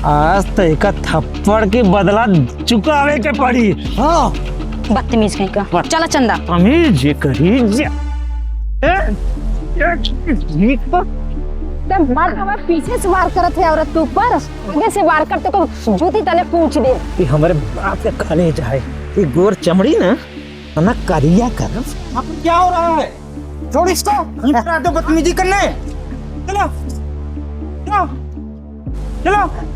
आज तो एका थप्पड़ के बदला चुकावे के पड़ी। हाँ। बदतमीज कहीं का। चला चंदा। तमीज ये करी जा। ए, ए, नीक बा। तब मर्द हमारे पीछे से वार करत है औरत के ऊपर, आगे से वार करते तो जूती तले पूछ दे। ये हमारे बाप के कलेजा है, ये गोर चमड़ी ना, ना करिया करब। आपको क्या हो रहा है? छोड़ इसको। इतना तो बदतमीजी करने। चलो, चलो, चलो।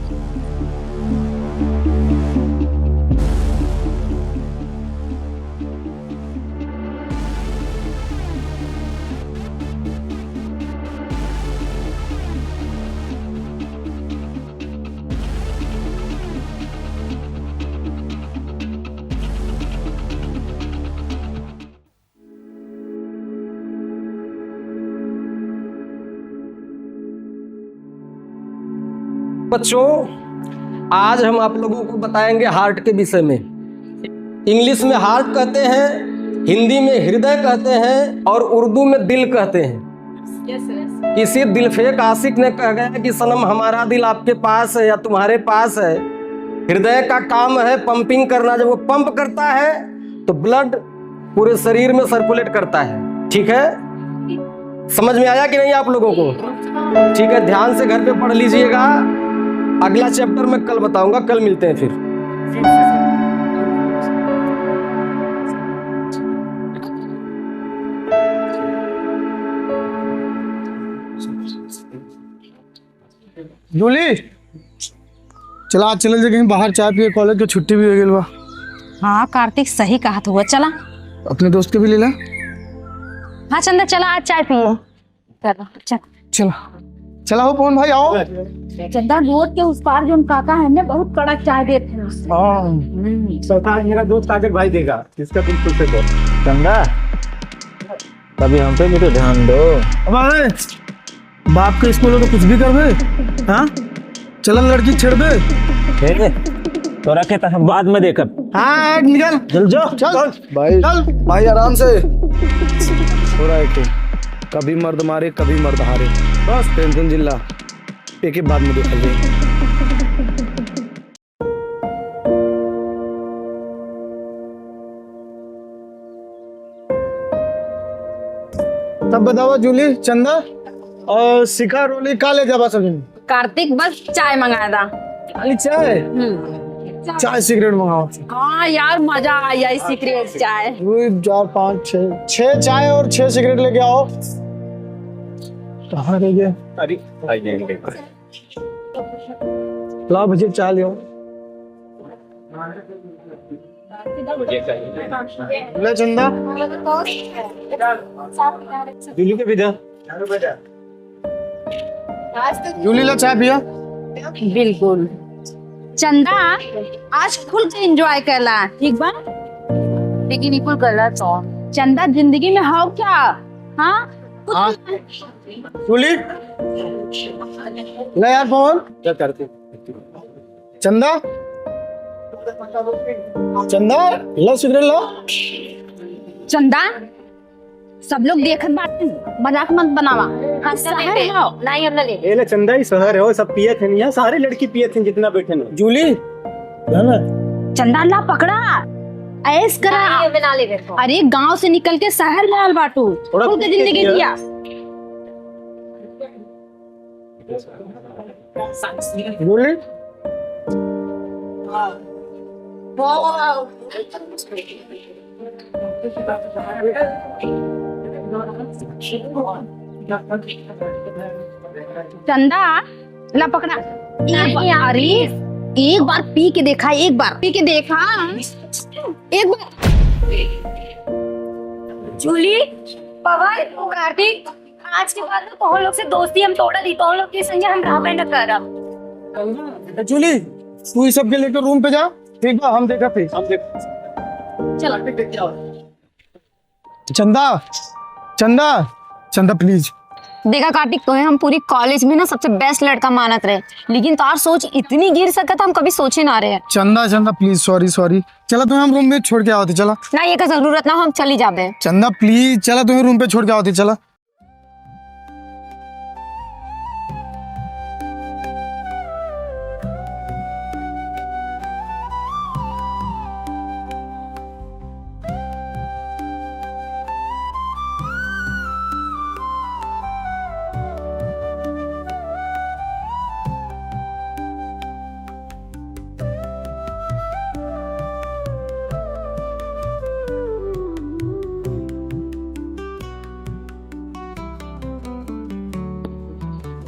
बच्चों, आज हम आप लोगों को बताएंगे हार्ट के विषय में। इंग्लिश में हार्ट कहते हैं, हिंदी में हृदय कहते हैं और उर्दू में दिल कहते हैं। किसी दिलफेक आशिक ने कह गया कि सनम, हमारा दिल आपके पास है या तुम्हारे पास है। हृदय का काम है पंपिंग करना। जब वो पंप करता है तो ब्लड पूरे शरीर में सर्कुलेट करता है। ठीक है, समझ में आया कि नहीं आप लोगों को? ठीक है, ध्यान से घर पे पढ़ लीजिएगा। अगला चैप्टर मैं कल बताऊंगा, कल मिलते हैं फिर। जूली, चला, आज चलल जाए कहीं बाहर चाय पिए, कॉलेज के छुट्टी भी हो गइल बा। हाँ, कार्तिक सही कहत हुआ, चला। अपने दोस्त के भी ले ला। हाँ चंदा, चला आज चाय पिए। चला, चल। चला। चला हो पवन भाई, आओ। चंदा, रोड के उस पार जो काका है ना, बहुत कड़क चाय देते हैं। हाँ। हम्म। सरकार, मेरा दोस्त काजल भाई देगा, इसका बिल्कुल से कहो। चंदा, कभी हम पे भी तो ध्यान दो। अब आए। बाप के स्कूल में तो कुछ भी करबे, हाँ? चलन लड़की छेड़बे। ए, तोरा के तो हम बाद में देखब। हाँ, निकल। चल जो। चल। भाई, चल। भाई, आराम से। हो रहा है कि कभी मर्द मारे, कभी मर्द हारे। बस टेंशन जिल्ला, एक ही बाद में देखल जाए। तब बतावा जूली, चंदा और शिखा, रोली, का ले जाबा सभी? कार्तिक, बस चाय मंगाया था। खाली चाय? हम्म। चाय सिगरेट मंगावा। हाँ यार, मजा आ जाए सिगरेट चाय। दो, चार, पाँच, छः, छः चाय और छः सिगरेट लेके आओ। कहाँ रह गया? अरे, आ गया। लाओ भैया, चाय ले आओ। ले चंदा। जूली के भी दे। जूली ला चाय पिया। बिल्कुल। चंदा, आज खुल के एंजॉय करला, ठीक बा? लेकिन ई कुल गलत हो। चंदा, जिंदगी में हो क्या? हाँ? कुछ हाँ। नहीं। जूली, ले यार फोन। क्या करते? चंदा, चंदा, ला सिगरेट ला। चंदा, सब लोग देखत बाटे, मजाक मत बनावा। हम ना शहर लेते। हो। नहीं, हम ना लेते। ए ले चंदा, ई शहर है, वो सब पियत हैं यहाँ, सारे लड़की पियत हैं जितना बैठे हैं। जूली, है ना? चंदा ला पकड़ा, ऐश करा। नहीं, हमें ना लेवे को। अरे गांव से निकल के शहर में आल बाटू, थोड़ा खुल के पी के जिंदगी जिया। जिया। बोले? चंदा, ला पकड़ा। एक नहीं, बार, आप अरे, एक बार पी के देखा, एक बार पी के देखा, एक बार। जूली, पवन, कार्तिक, आज के बाद ना तोहन लोग से दोस्ती हम तोड़ा दी, तोहन लोग के संगे हम रहबे न करब। जूली, तू ई सबके लेके रूम पे जा, ठीक बा, हम देखत ही। हम देख चला। चंदा, चंदा, चंदा, प्लीज। देखा कार्तिक, तोहे हम पूरी कॉलेज में ना सबसे बेस्ट लड़का मानत रहे, लेकिन तोहार सोच इतनी गिर सकत हम कभी सोचे ना रहे। चंदा, चंदा, प्लीज, सॉरी, सॉरी। चला, तुम्हें हम रूम में छोड़ के आवत ही, चला। ना, ये का जरूरत ना, हम चली जाबे। चंदा, प्लीज, चला, तुम्हें रूम पे छोड़ के आवत ही, चला।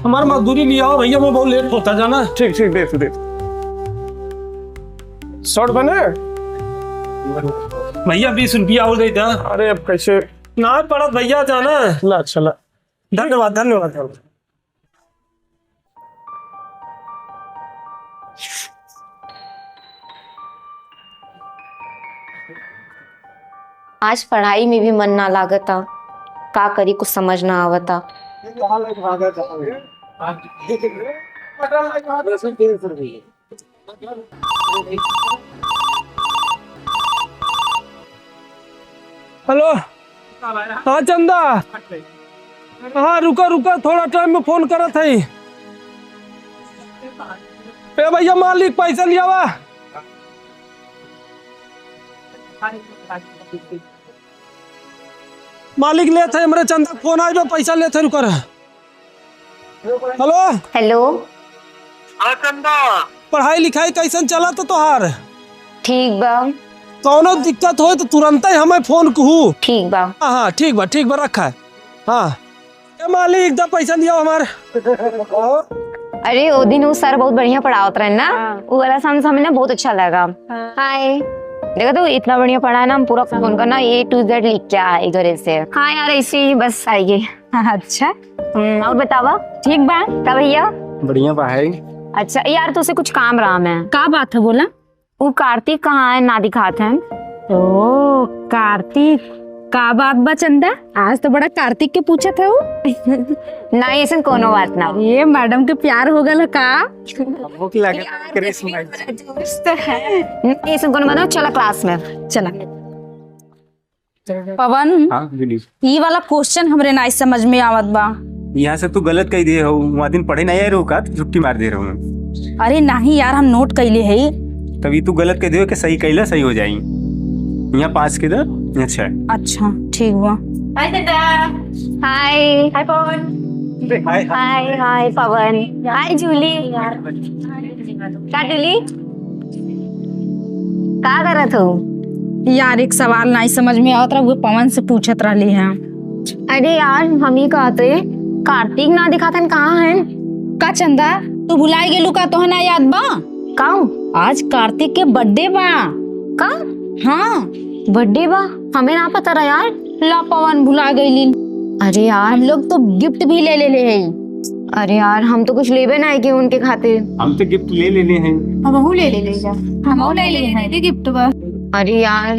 हमार मजदूरी लियावा भैया, मैं बहुत लेट होता जाना। ठीक, ठीक, दे तू, दे। शर्ट बने? भैया, बीस रुपया और दे दा। अरे, अब कैसे? ना पड़त भैया, जाना। ला, अच्छा, ला। धन्यवाद, धन्यवाद, धन्यवाद। आज पढ़ाई में भी मन ना लागता, का करी कुछ समझ ना आवता। हेलो, हाँ चंदा। हाँ, रुका, रुका, थोड़ा टाइम में फोन करत हई। ए भैया, मालिक, पैसा लियावा। मालिक लेत है, हमरे चंदा फोन आइल बा, पैसा लेत है, रुका रहा। हेलो। हेलो। हाँ चंदा। पढ़ाई लिखाई कैसन चलत तोहार? ठीक बा। कौनो दिक्कत होए तो तुरंते हमें फोन कहू। ठीक बा। हाँ, हाँ, ठीक बा, ठीक बा, रखा है। हाँ। ए मालिक, दा पैसा दिया हमार। अरे, ओ दिन उ सर बहुत बढ़िया पढ़ावत रहे ना, हाँ। उ वाला सम-, समय ना बहुत अच्छा लगा। हाँ। हाय। देखा तू, इतना बढ़िया पढ़ा है ना, हम पूरा फोन का ना A to Z लिख के आए घरे से। हाँ यार, ऐसे ही बस आएगी। अच्छा। हम्म, और बतावा? ठीक बा। का भैया? बढ़िया बा है। अच्छा यार, तुझसे कुछ काम रहा मैं। का बात है, बोला? उ कार्तिक कहाँ है, ना दिखात है? ओ, कार्तिक, का बात बा चंदा? आज तो बड़ा कार्तिक के पूछत है उ। नहीं, ऐसन कोनो बात ना। ये मैडम के प्यार हो गल का? हमको की लागत यार, करे तो सुनाई। मेरा दोस्त है। नहीं, ऐसन कोनो बात ना, चला क्लास में। चला। पवन, हाँ, बोलिए। ई वाला क्वेश्चन हमरे नाई समझ में आवत बा। यहाँ से तू गलत कह दिए हो, वहाँ दिन पढ़े नहीं आए रहो का, तो छुट्टी मार दे रहो। अरे नहीं यार, हम नोट कैले है। तभी तू गलत कह दियो कि सही कैला, सही हो जाई। यहाँ पाँच के दे, यहाँ छः। अच्छा, ठीक बा। हाय चंदा। हाय। हाय पवन। हाय, हाय। हाय, हाय पवन। हाय जूली। का जूली? का करत हो? यार, एक सवाल नाई समझ में आवत रहा, वो पवन से पूछत रहली हैं। अरे यार, हम ही कहत रहे, कार्तिक ना दिखातन, कहाँ हैं? का चंदा, तू भुलाए गेलू का? तोहे ना याद बा? का? आज कार्तिक के birthday बा। का? हाँ। Birthday बा? हमें ना पता रहा यार। ला पवन, भुला गईली। अरे यार। हम लोग तो gift भी ले ले ले हैं। अरे यार, हम तो कुछ लेबे ना है कि उनके खातिर। हम तो gift ले ले ले हैं। हमहू ले ले ले जा। हमहू ले ले हैं। ये gift बा। अरे यार,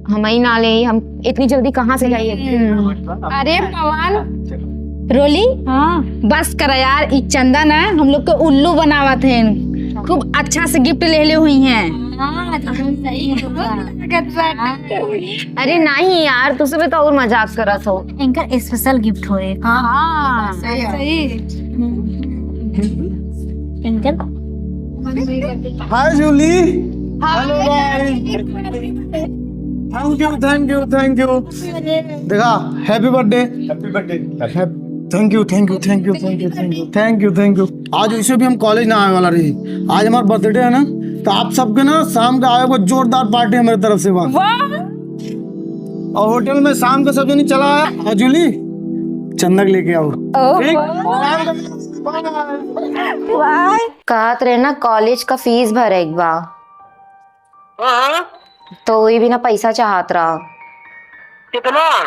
हम ही ना ले, हम इतनी जल्दी कहाँ से जाइए? हम्म। अरे पवन, रोली, हाँ। बस करा यार, ई चंदा ना हम लोग के उल्लू बनावत हैं। खूब अच्छा से gift ले ले हुई हैं। हाँ, तो सही है। अरे नहीं यार, तुझसे भी तो और मजाक करत हो। इनका special gift होए। हाँ, हाँ, सही है। सही। इनका हाय जूली। हाय। Hello भाई। Thank you, thank you, thank you। देखा, happy birthday। Happy birthday। Thank you, thank you, thank you, thank you, thank you, thank you, thank you। आज वैसे भी हम college ना आवे वाला रही, आज हमारा birthday है ना, तो आप सबके ना शाम के आवे को जोरदार party हमारे तरफ से बा। वाह। और hotel में शाम के सब जनी चला आया। और जूली, चंदा के लेके आओ। ओह। ठीक? शाम के वाह। कहत रहे ना, college का fees भरे एक बा। हाँ, हाँ। तो वही भी ना पैसा चाहत रहा। कितना?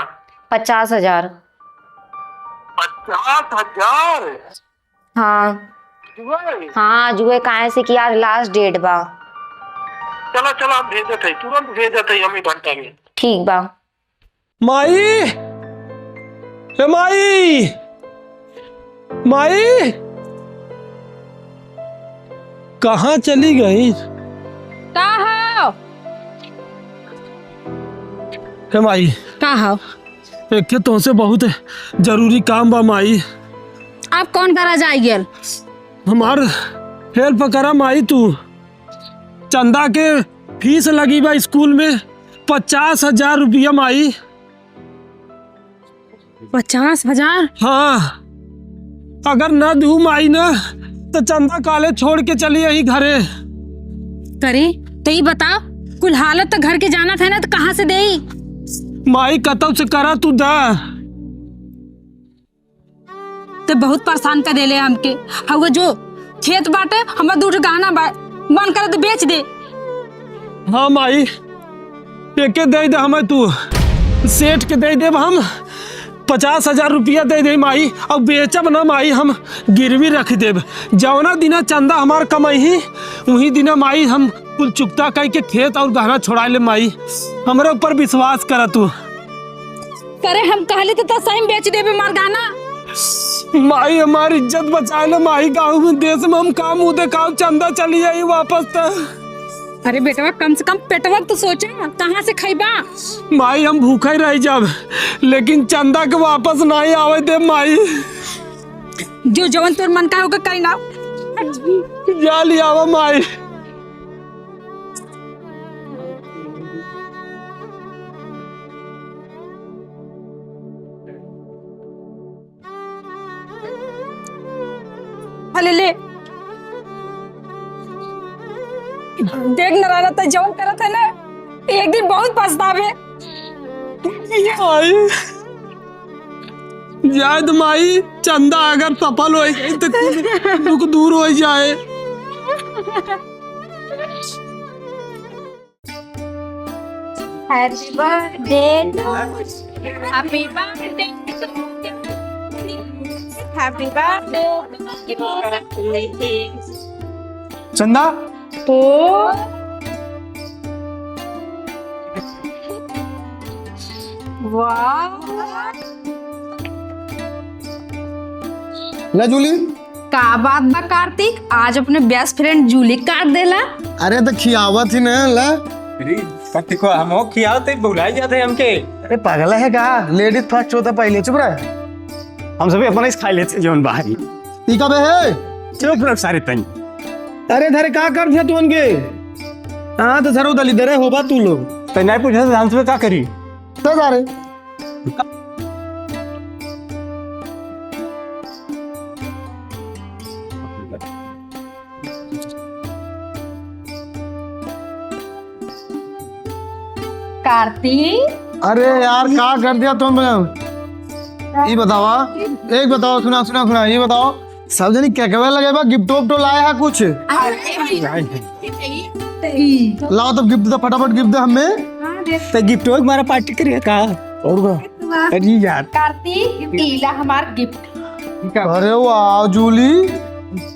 पचास हजार। पचास हजार? हाँ। जुए? हाँ, जुए, काहे से कि आज last date बा। चला, चला, हम भेजत हई, तुरंत भेजत हई, हम एक घंटा में। ठीक बा। माई, ए माई, माई, कहाँ चली गई? का हो? ए माई, का हो? एक के तोहसे बहुत जरूरी काम बा माई। आप कौन करा जाई गेल? हमार help करा माई तू। चंदा के fees लगी बा school में पचास हजार रुपया माई। पचास हजार? हाँ, अगर ना दू माई ना, तो चंदा काले छोड़ के चली आई घरे। करे, तो ई बताओ, कुल हालत तो घर के जानत है ना, तो कहाँ से देई? माई, कतौ से करा तू दा। ते बहुत परेशान कर देले हमके। हउवे जो खेत बाटे, हमार दू ठो गहना बा, मन करे तो बेच दे। हाँ माई, एके दे दे हमें तू, सेठ के दे देब हम। पचास हजार रुपया दे दे माई, और बेचब ना माई, हम गिरवी रख देब। जौना दिना चंदा हमार कमाई ही, वही दिना माई हम कुल चुकता कई के खेत और गहना छोड़ा ले माई। हमरे ऊपर विश्वास करा तू। करे हम कहले तो, तो सही में बेच देबे मार गहना। माई, हमार इज्जत बचाए ले माई, गाँव में देश में हम काम मुँह देखाओ, चंदा चली आई वापस त। अरे बेटवा, कम से कम पेटवा तो सोचा, कहाँ से खइबा? माई, हम भूखे रह जाब, लेकिन चंदा के वापस नहीं आवे दे माई। जो जवन तोर मन का होगा कहीं ना। जा लियावा माई। अले ले। देख नारायणा, तै जौन करत है ना, एक दिन बहुत पछतावे। माई, जाए तो माई, चंदा अगर सफल हो गई तो कुल दुख दूर हो जाए। Happy birthday to you. Happy birthday to you. Happy birthday to you. चंदा। ओ। वाह। ला जूली। का बात बा कार्तिक, आज अपने best friend जूली काट देला? अरे तो खियावत ही ना ला। अरे कार्तिक को हम खियावत ही, भुलाई जाते हमके। अरे पागल है का? Ladies first होता पहले, चुप रह। हम सभी अपना ही खा लेते जौन बाहरी। ई का बे है? चुप रह सारे तनी। अरे धरे का कर दिया तू उनके? हाँ तो धरो दली दरे होबा तू लोग। तो नहीं पूछा तो हम सब का करी? तो जा रे। कार्तिक। अरे यार, का कर दिया तुम? ई बतावा, एक बताओ, सुना, सुना, सुना, ई बताओ, सब जनी केकवे लगे बा, gift उफ्ट लाए हा कुछ? अरे, लाओ तब gift दे, फटाफट gift दे हमें। हाँ, दे। तो gift हो, हमारा party करिए का? और का? वाह। अरे यार। कार्तिक, ई ला हमार gift। अरे वाह, जूली,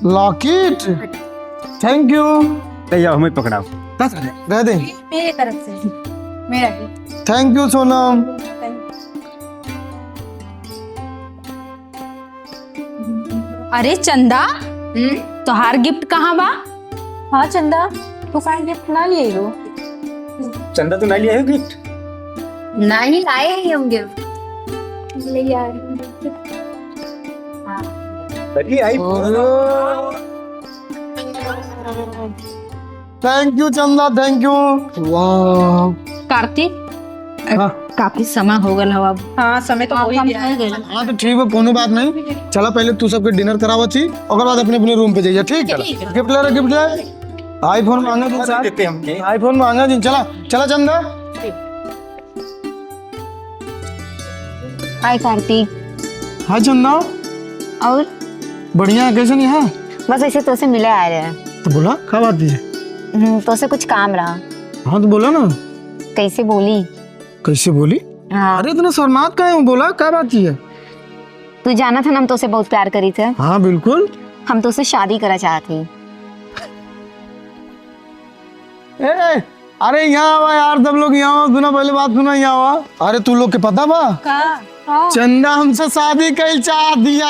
locket, thank you। ले जाओ, हमें पकड़ाओ। दे दे। मेरे तरफ से, मेरा gift। Thank you सोनम। Thank you। अरे चंदा, हम्म? तोहार gift कहाँ बा? हाँ चंदा, तू काहे gift ना लिए हो? चंदा, तू ना लिए हो gift? नहीं लाए ही हम gift। ले यार। हाँ। अरे आई। Thank you चंदा, thank you। वाह। कार्तिक, हाँ। काफी समय हो गल हवा। हाँ, समय तो हो ही गया है। हाँ, तो ठीक बा, कोनो बात नहीं। चला, पहले तू सबके dinner करावा छी, ओकर बाद अपने अपने room पे जाइए, ठीक? ठीक है। Gift ले रहा, gift ले। iPhone मांगा जिन साहब। देते हम। iPhone मांगा जिन, चला, चला चंदा। हाय कार्तिक। हाय चंदा। और? बढ़िया है, कैसे नहीं है? बस ऐसे तोसे मिले आए रहे। तो बोला, का बात है? हम्म, तोसे कुछ काम रहा। हाँ, तो बोला ना। कैसे बोली? कैसे बोली? हाँ। अरे, इतना शर्मात काहे हो? बोला, का बात है? तू जानत है ना, हम तोसे बहुत प्यार करी थे। हाँ, बिल्कुल। हम तोसे शादी करा चाहत ही। ए, अरे यहाँ आवा यार, सब लोग यहाँ आवा, सुना, पहले बात सुना, यहाँ आवा। अरे तू लोग के पता बा? का? हाँ। चंदा हमसे शादी कइल चाह दिया।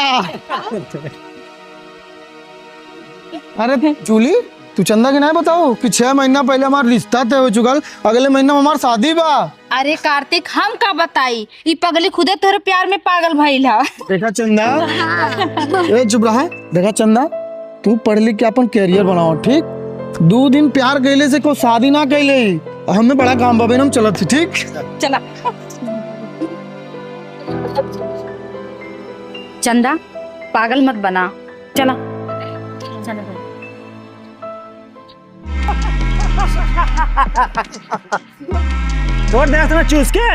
अरे जूली, तू चंदा के नाहीं बताओ कि छह महीना पहले हमार रिश्ता तय हो चुकल, अगले महीना में हमार शादी बा। अरे कार्तिक, हम का बताई, ई पगली खुदे तोहरे प्यार में पागल भइल ह। देखा चंदा, ए चुप रहा। देखा चंदा, तू पढ़ लिख के अपन career बनाओ, ठीक? दू दिन प्यार कइले से कोई शादी ना कइले। हमें बड़ा काम बा बहन, हम चलत ही, ठीक? चला। चंदा, पागल मत बना, चला। चला। छोड़ दे ना चूस के,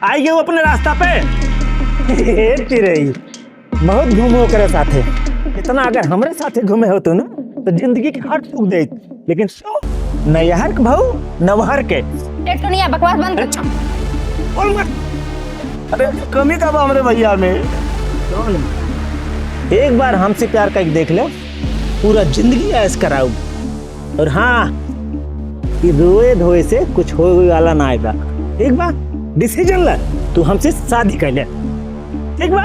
आई गए अपने रास्ता पे। हे चिरई, बहुत घूमो करे साथे। इतना अगर हमरे साथे घूमे हो तू ना, तो जिंदगी के हर सुख दे। लेकिन तू नैहर के भाऊ, नवहर के। ए टुनिया, बकवास बंद कर। अच्छा, बोल मत। अरे, कमी का बा हमरे भैया में? एक बार हमसे प्यार करके देख ले, पूरा जिंदगी ऐश कराऊ। और हाँ, ई रोए धोए से कुछ होए वाला ना आएगा। ठीक बा? Decision ले, तू हमसे शादी कर ले। ठीक बा?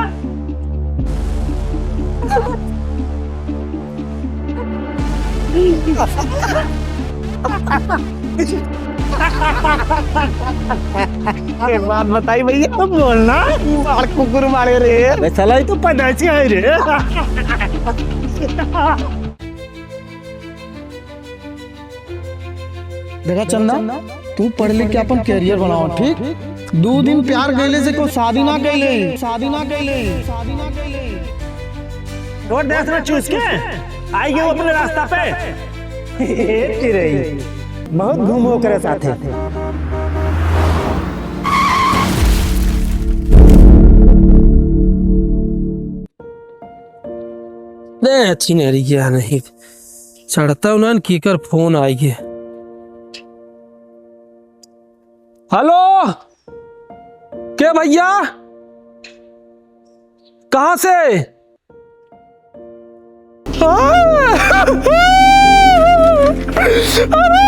एक बात बताई भैया, बोलना, मार कुकुर मारे रे। बे साला, ई तो पैदाइशी है रे। देखा चंदा, तू पढ़ लिख के अपन career बनाओ, ठीक? दू दिन प्यार कइले से कोई शादी ना कइले, शादी ना कइले, शादी ना कइले। छोड़ दे ना चूस के, आई गए अपने रास्ता पे। हे चिरई, बहुत घूमो करे साथे। दे, अच्छी नहीं रही है, नहीं। चढ़ता उन्हन कीकर फोन आइगे। हेलो, के भैया, कहाँ से? अरे,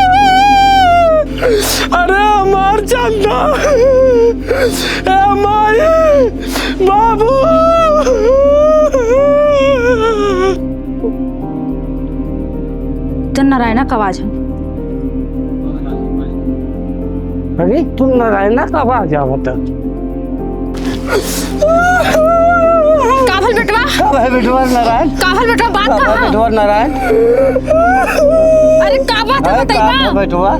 अरे हमार चंदा, ए माई, बाबू। तो नारायणा का आवाज है। अरे, तू नारायणा का आवाज आवत है। का भल बेटवा? का भल बेटवा नारायण? का भल बेटवा, बात का कहा? बेटवा नारायण? अरे, का बात है, अरे, बताई का ना। भल बेटवा?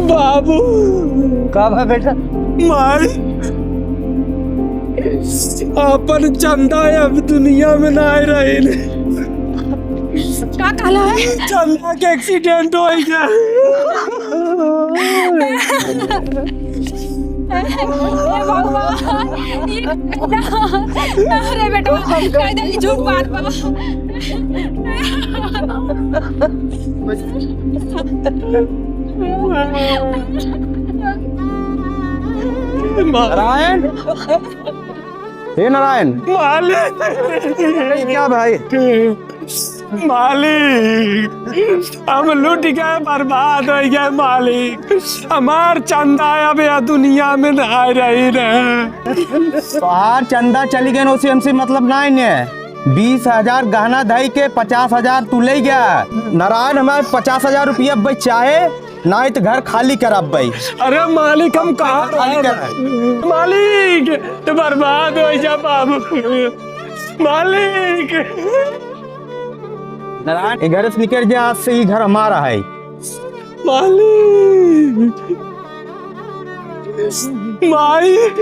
बाबू। का भल बेटा? माई, अपन चंदा अब दुनिया में ना आए रहे। का कहला है? चंदा के accident हो गया। ए भगवान, ये अरे बेटा, कह दे, झूठ बात बा। नारायण, हे नारायण। मालिक। क्या भाई? मालिक, हम लुट गए, बर्बाद होइ गए मालिक। हमार चंदा अब यह दुनिया में ना रही रे। तोहार चंदा चली गए, ओसे हमसे मतलब ना है। बीस हजार गहना धई के पचास हजार तू ले गया। नारायण, हमारे पचास हजार रुपया बचाए, नाहीं तो घर खाली करब भाई। अरे मालिक, हम कहाँ खाली कर। मालिक, तो बर्बाद होइ जा बाबू। मालिक। नारायण, ये घर से निकल जा, आज से ये घर हमारा है। मालिक। मालिक।